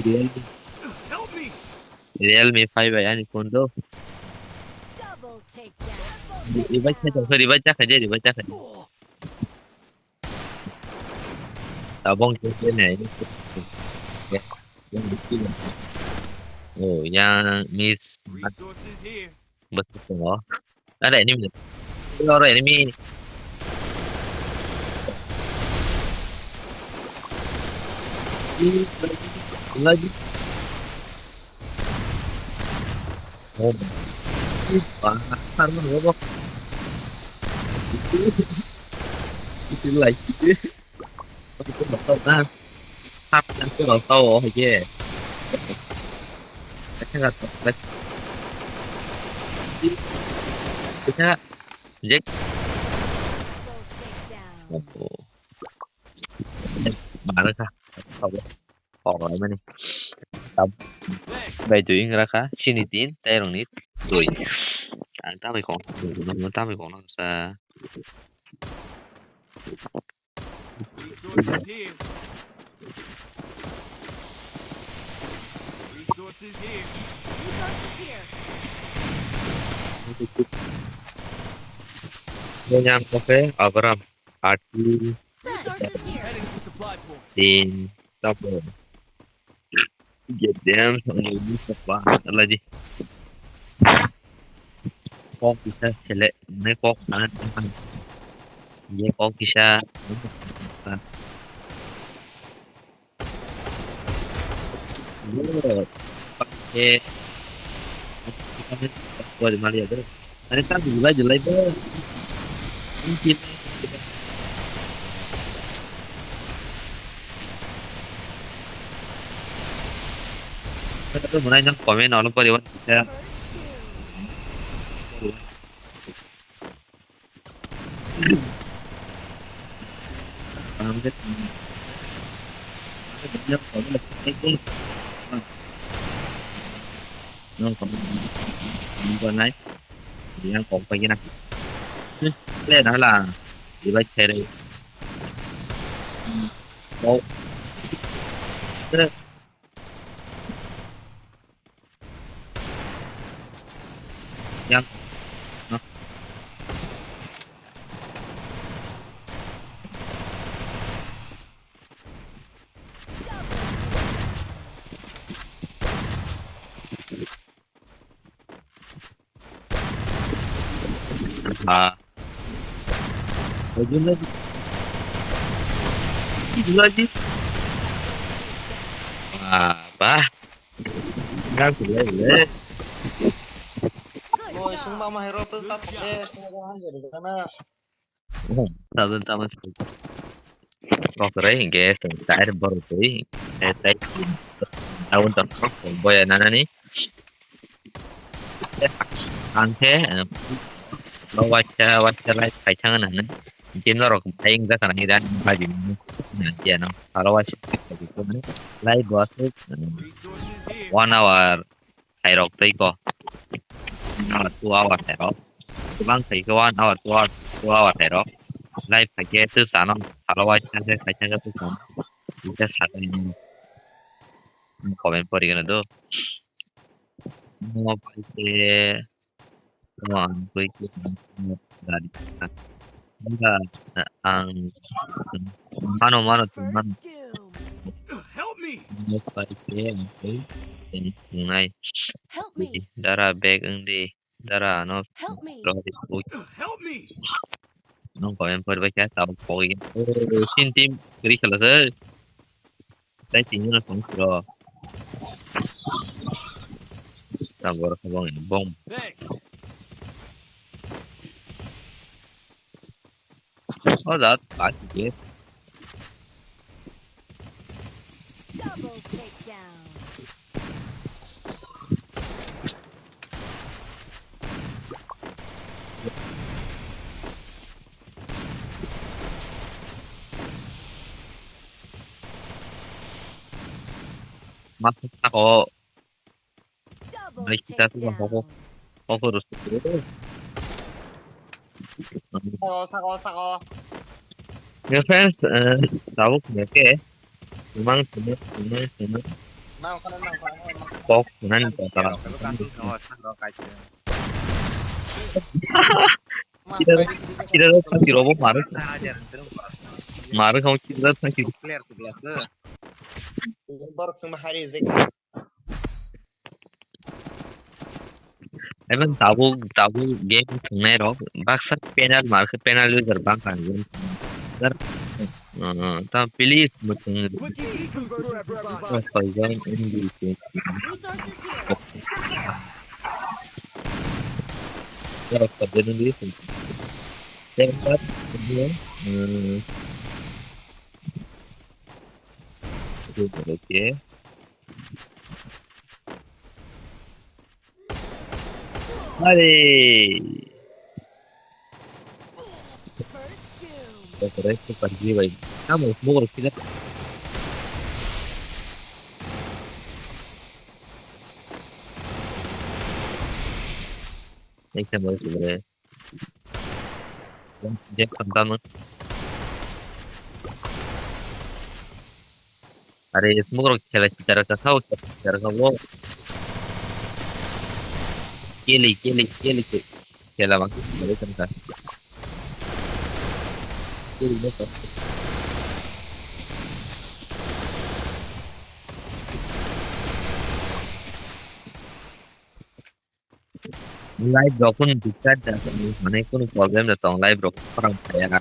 Realme. Realme five ai ani phone do. Double takedown. Revive khe tong khe, revive khe, revive khe. Tabong khe ne. Oh, yang miss. Resources here. Bwswk tongo. Ada enemy. Oro enemy. Lagi. Oh. Wah, sarman robok. Itu lagi. Itu bakal, ah. Hap, nanti lo tau, oh, ye. Kita nggak tahu, guys. Kita, Jack. Oh. Mana kah? Tahu. Oh, mana nih? Tam. Bai tui ngra kha, sini tin, tei rong ni tui. Ang tamai kong, tamai kong nang sa. Resources here. Resources here. Resources here. Yang oke, Abraham, Ati, Resources here. Heading to supply point. Tin, Tapo. Get them, Mustafa, Alaji. Kok bisa select, ne kok mana tentang. Ye kok bisa. Pakai. Buat malia tu. Ani ta julai julai bo. Mungkin. Kata tu mulai nang komen olo pori wan kita. Nang komen. Nang komen. Nang komen. Yang kong pagi na. Le na la. Di bai chere. Kau. Yang. Ah. Lagi, lagi. Lagi. Wah, bah. Nggak boleh, boleh. Good job. Tabun, tabun. Kokre hingke chwng tar borok twi, eh, tai, tabun tong boya nanani. Ang khe, eh, lo waisa, waisa live khai thang nang nang. Hingke norok bai wngjakha nang ira baji nang. Nang khe ano, aro waisa live bo aswk, eh, one hour khairok tei ko. One hour, two hour khairok. Kwbang khai khe one hour, two hour, two hour khairok. Live khai khe swk chano, aro waisa khe khai thang khe swk chano. Kisa sakai ni. Comment pori gana do. Mo pai khe, mo ang pai khe, gari. Ang mano, mano, mano. Mo pai khe ang tei tei wngnai. Help me. Dara bag wng di. Dara ano Help me. Rw di. Help me. Nong koi em pori bai khe tabuk pogwi. Oh, sin team kiri khala se. Tai tini no song siro. Tabor khabang bom. Thanks. Oh, that, that's it. Double takedown. Mas ako. Double Mai kita tu takedown. Hoko rus. Sako, sako, sako. Defense, eh, tabuk ya ke. Sumang, sumang, sumang, sumang. Nang, kana, nang, kana, nang. Kok, nan, kok, kok. Kita, kita tu sakit robo maru. Maru kamu kita tu sakit. Clear tu clear tu. Baru cuma hari zik. Even tabuk, tabuk game thwngnai rok baksa panel markhe panel user bangkha ang game thwngnai. Dar, uh, ta please muchung. Quickie conversion for everybody. Poison in the Resources here. Terus kerja dulu. Terus, hmm. Oke, oke. Are. Oke, oke, oke, bai. Kamu mau sih? Ini sama sebenarnya. Dia kagam. Are, smoke rok khela sitara ka sao, sitara ka bo. Keli, keli, keli, keli. Khela bang, khela bang ka. Keli no ka. Live rok kunu disturb da tong, mane kunu problem da tong, live rok khorang phaiya.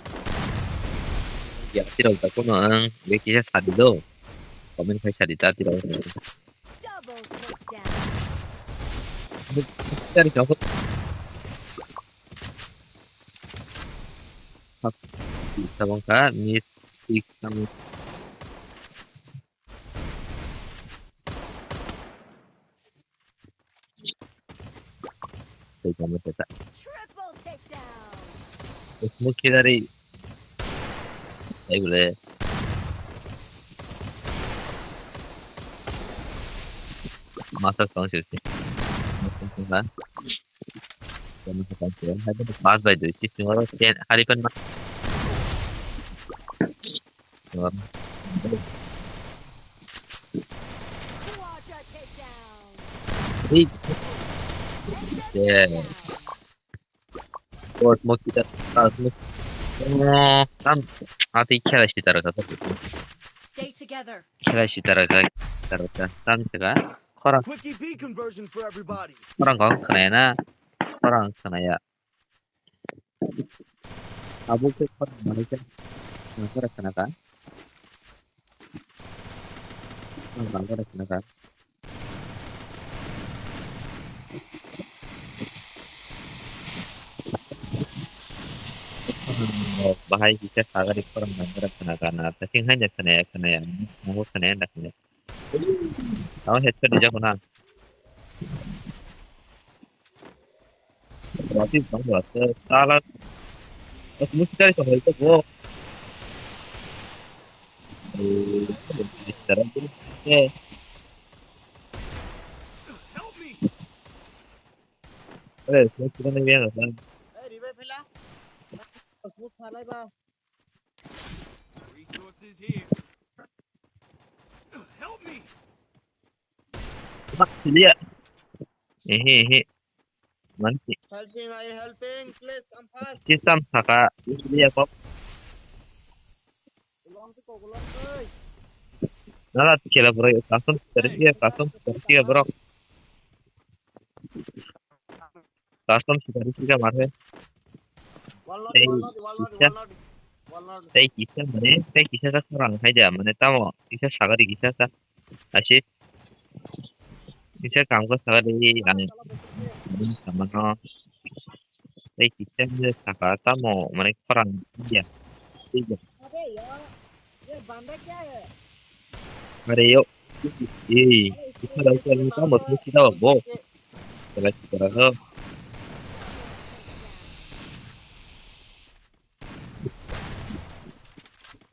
Ya, tirok da kunu ang, be kisa sadi do. Comment khai sadi ta tirok. Double takedown. Tari ka. Sabang ka, miss, six, sabang. Tei tamo teta. Triple takedown. Smoke kidari. Ai bole. Master song sih sih. Master song kan. Master song sih. Hai tu pas bai dui. Sis nunggu aro sen hari pen ma. Wah. Quadra takedown. Hei. Yeah. Oh, smoke kita. Ah, smoke. Oh, tam. Ati khela sitara ka. Stay together. Khela sitara ka. Sitara ka. Tam ka. Khorang. Quickie B conversion for everybody. Khorang kong khna ya na. Khorang khna ya. Abo khe khorang manai khe nangkhe rw khna kha. Nangkhe rw khna kha. Bahai kisa sagari khorang nangkhe rw khna kha na. Tasing hai da khna ya khna ya. Nangkhe khna ya da khna ya. Tamo headshot rijak na. Wati bang wati tala. Mas mesti cari sama itu bo. Eh, cara dulu. Eh. Eh, semua kita nih yang kan. Eh, revive lah. Aku salah, Bang. Resources here. Help me. Bak, sili ya. Ehe, ehe. Manti. Helping, I helping, please come fast. Kisam saka, sili ya kok. Ulang tu kok, ulang tu. Nala khela borok, custom sikari siya, custom sikari siya borok. Custom sikari siya mare. Tei kisa, tei kisa mane, tei kisa sa khorang hai da, mane tamo kisa sagari kisa sa. Asi, kisa kam ko sagari ang, ang sama no. Tei kisa saka tamo, mane khorang ya. Are yo. Ei, kisa lai kisa lai tamo, kisa bo. Kisa lai kisa lai.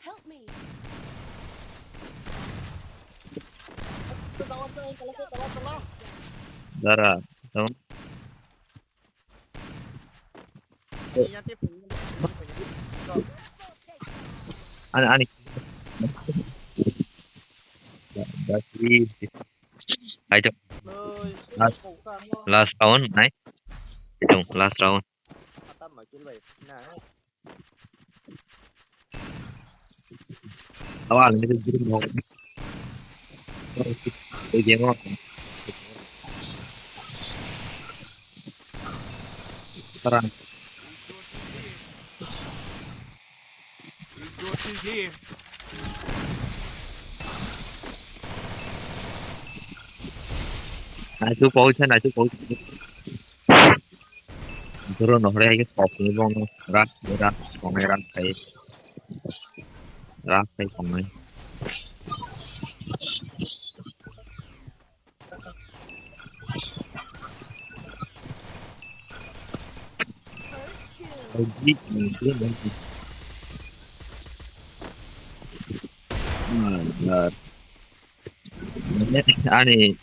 Help me. Dara, tamo. Ani, ani. Aito. Last, last round, nai. Aito, last round. Awa, ang nito diri mo. Oi, game mo. Tara. Resources here. Naitu pau cha, naitu pau cha. Doro no hore hai ke pau ni bong rak rak kong rak khai. Rak khai kong. Ani.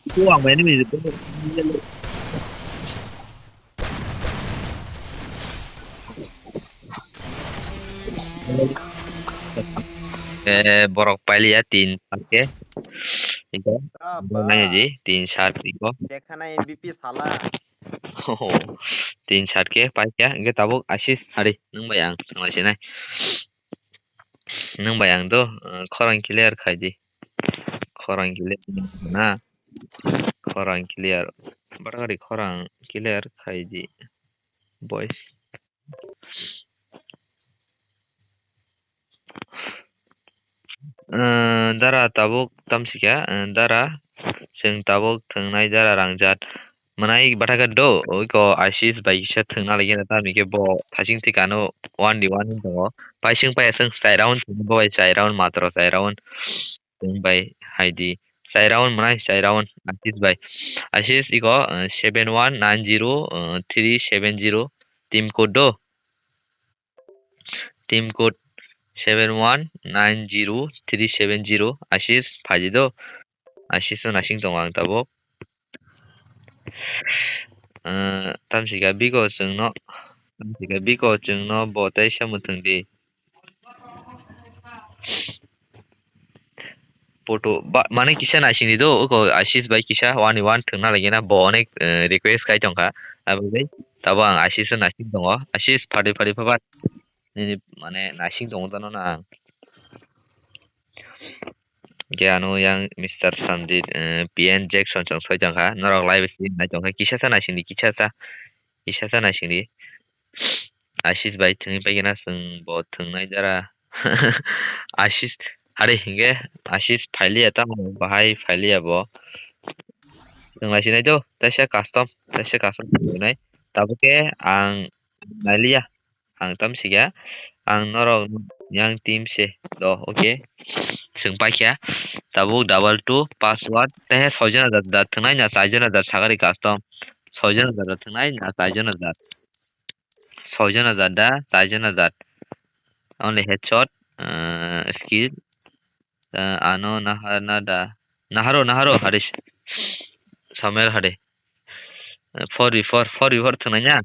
Itu ang main ini. Eh, borok pailiya tin shot ke. Iko. Ah, nanya ba. Di, tin shot iko. Dekhana M V P sala. Oh, tin shot ke paikha. Hingke tabuk Asis hari nung bai ang thanglasinai. Nung bai ang do, eh, khorang clear khai di. Khorang clear na. Khorang clear. Bargari khorang clear khai di. Boys. Eh, dara tabuk tamsika, eh, dara chwng tabuk thwngnai dara rangjak. Mwnai bathakhe do, oiko Asis bai kisa thwngna lagina tamni khe bo thaching thikano one di one wng tongo. Paising paiya chwng chai round thwngwi bo bai chai round matro chai round. Chwng bai hai di. Chai round mwnai chai round Asis bai. Asis iko, eh, seven one nine zero, eh, three seven zero team code do. Team code seven one nine zero three seven zero Asis phaidi do. Asis no nasing tongo ang tabuk. Eh, tamsika biko chwngno, tamsika biko chwngno bo teisa mwthwng di. Poto ba, mane kisa naising di do, oko Asis bai kisa one one thwngna lagina bo onek, eh, request khai tongkha. Aboni tabo ang Asis no naising tongo. Asis phadi phadi phabar. Nini mane naising tongo tano na ang. Hingke ano yang Mister Sandeep, eh, P N Jackson chwng soi tongkha. Norok live stream nai tongkha. Kisa sa naising di, kisa sa. Kisa sa naising di. Asis bai thwngwi paikhe na chwng bo thwngnai jara. Asis, hari hingke Asis phailiya tamo bahai phailiya bo. Chwng lai sinai do, taisa custom, taisa custom nai. Tabukhe ang nailiya. Ang tamsika, ang norok yang team se do, okay. Chwng paikha, tabuk double two, password, tehe soijona jat, jat thwngnai na chaijona jat sagari custom. Soijona jat thwngnai na chaijona jat. Soijona jat da, chaijona jat. Only headshot, uh, skill, uh, ano nahar na da. Naharo, naharo, harish. Samuel hare. Uh, four v four, four v four thwngnai na?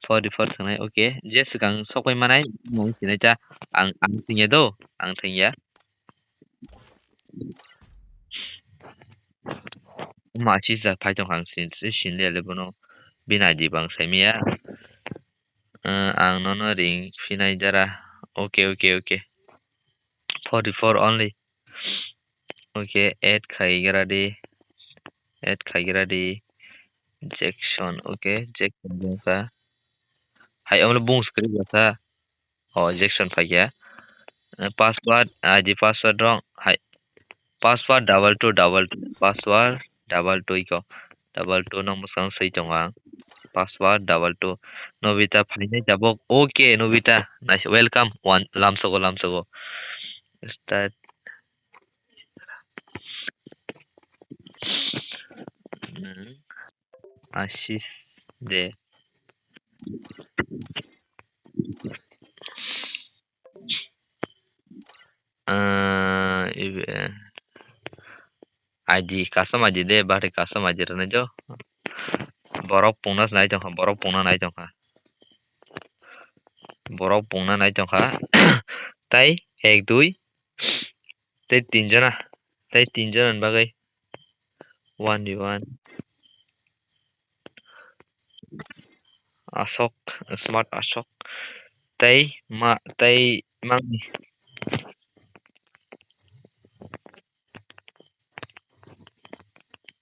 Four v four thwngnai, okay. Je swkang sokpai manai, mung sinai ta. Ang, ang thwngya do, ang thwngya. Omo assist da phai tong kha, ang sin-, sin le le bono bini I D bang sai maya. Eh, ang nono ring phinai jara. Okay, okay, okay. Forty-four only. Okay, add khai gra di. Add khai gra di. Jackson, okay, Jackson wngkha. Hai, omo le bung screen wngkha. Oh, Jackson phaikha. Eh, password, I D password wrong. Hai. Password double two double two. Password double two iko. Double two no mwsang swi tongo ang. Password double two. Nobita phainai tabuk. Okay, Nobita. Nice. Welcome. One, lamsogo, lamsogo. Start. Nang assist de. Ah, ibe, I D, custom I D de, bari custom I D rwnai jo. Borok pungna nai tongkha, borok pungna nai tongkha. Borok pungna nai tongkha. Tai ek dui, tai tin jona, tai tin jona ni bagwi. One v one. Asok, smart Asok. Tai ma, tai mangni.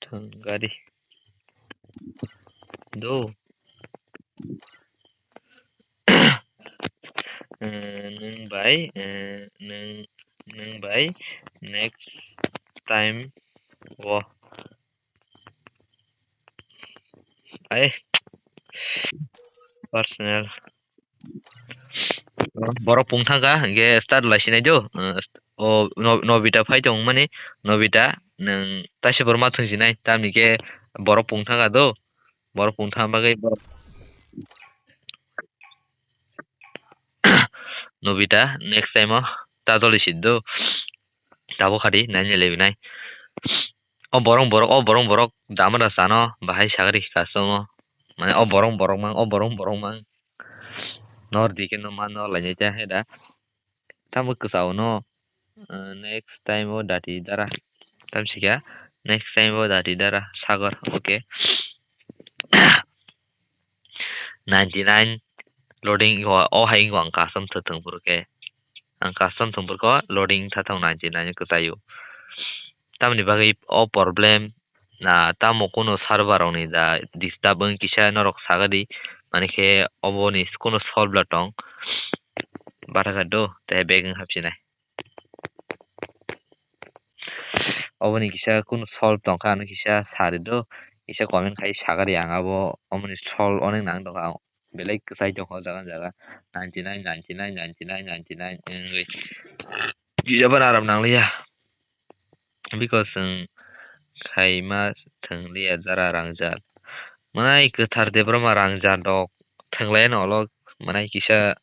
Thang gari. Do. Eh, nwng bai, eh, nwng, nwng bai next time o. Ai. Personal. Borok pung thangkha, hingke start lai sinai jo. Eh, o no-, Nobita phai tong mani, Nobita, nwng taisa borok ma thwng sinai, tamni ke borok pung thangkha do. Borok pung thang bagwi borok. Nobita, next time o ta joli si do. Tabuk khadi, nai nai lebi nai. O borok borok, o borok borok, dama da sano, bahai sagri kasomo. Mane o borok borok mang, o borok borok mang. Nor di ke no man nor lai nai ta he da. Tamo kwchao no, eh, next time o dati dara. Tam sikha, next time o dati dara, Sagar, okay. Ninety nine loading o, o hai wngkha ang custom thwng thwng phuru khe. Ang custom thwng phuru khe loading wngkha thang ninety nine kwchaio. Tamoni bagwi o problem na tamo kuno server rokni da disturb wng kisa norok sagadi, mani khe oboni kuno solve la tong. Bathakha do, tei back wng hapsinai. Oboni kisa kuno solve tongkha, ano kisa sari do, kisa comment khai sagadi ang abo, oboni solve onek nang tongkha. Belai kwchai tongkha o jaga jaga. Ninety nine, ninety nine, ninety nine, ninety nine wngwi. Kisa bai aram nangliya. Because chwng khaima thwngliya jara rangjak. Mwnai kwthar Debbarma rangjak rok thwnglai no ulo mwnai kisa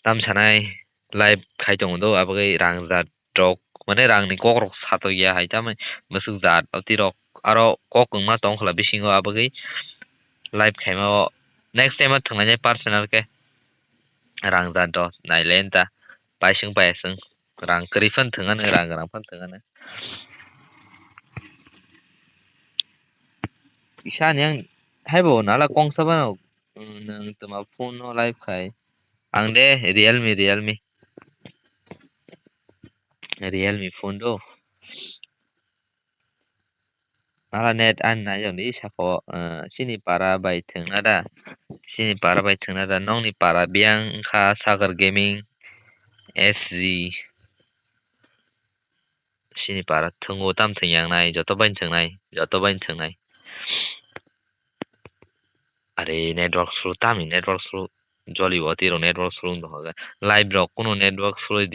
tam sanai live khai tongo do, abagwi rangjak rok, mane rangni kok rok satokya hai, tamni bwswk jat oti rok aro kok wngma tong khwla bisingo, abagwi live khaima o next time o thwnglainai personal khe rang jat rok nailai ta paising paising rang kwrwi phano thwngano rang gwnang phano thwngano. Isa ni ang haibo nala kongsa bano, nwng twma phone no live khai. Ang de Realme, Realme. Realme phone do. Nala net ani nai jani saka o, eh, chini para bai thwngna da. Chini para bai thwngna da. Nokni para biyang wngkha Sagar Gaming S G. Chini para thwngo tam thwng yang nai, joto bai thwng nai, joto bai thwng nai. Are network slow, tamo network slow. Joli o twi rok network slow wng tong kha. Live rok kuno network slow di.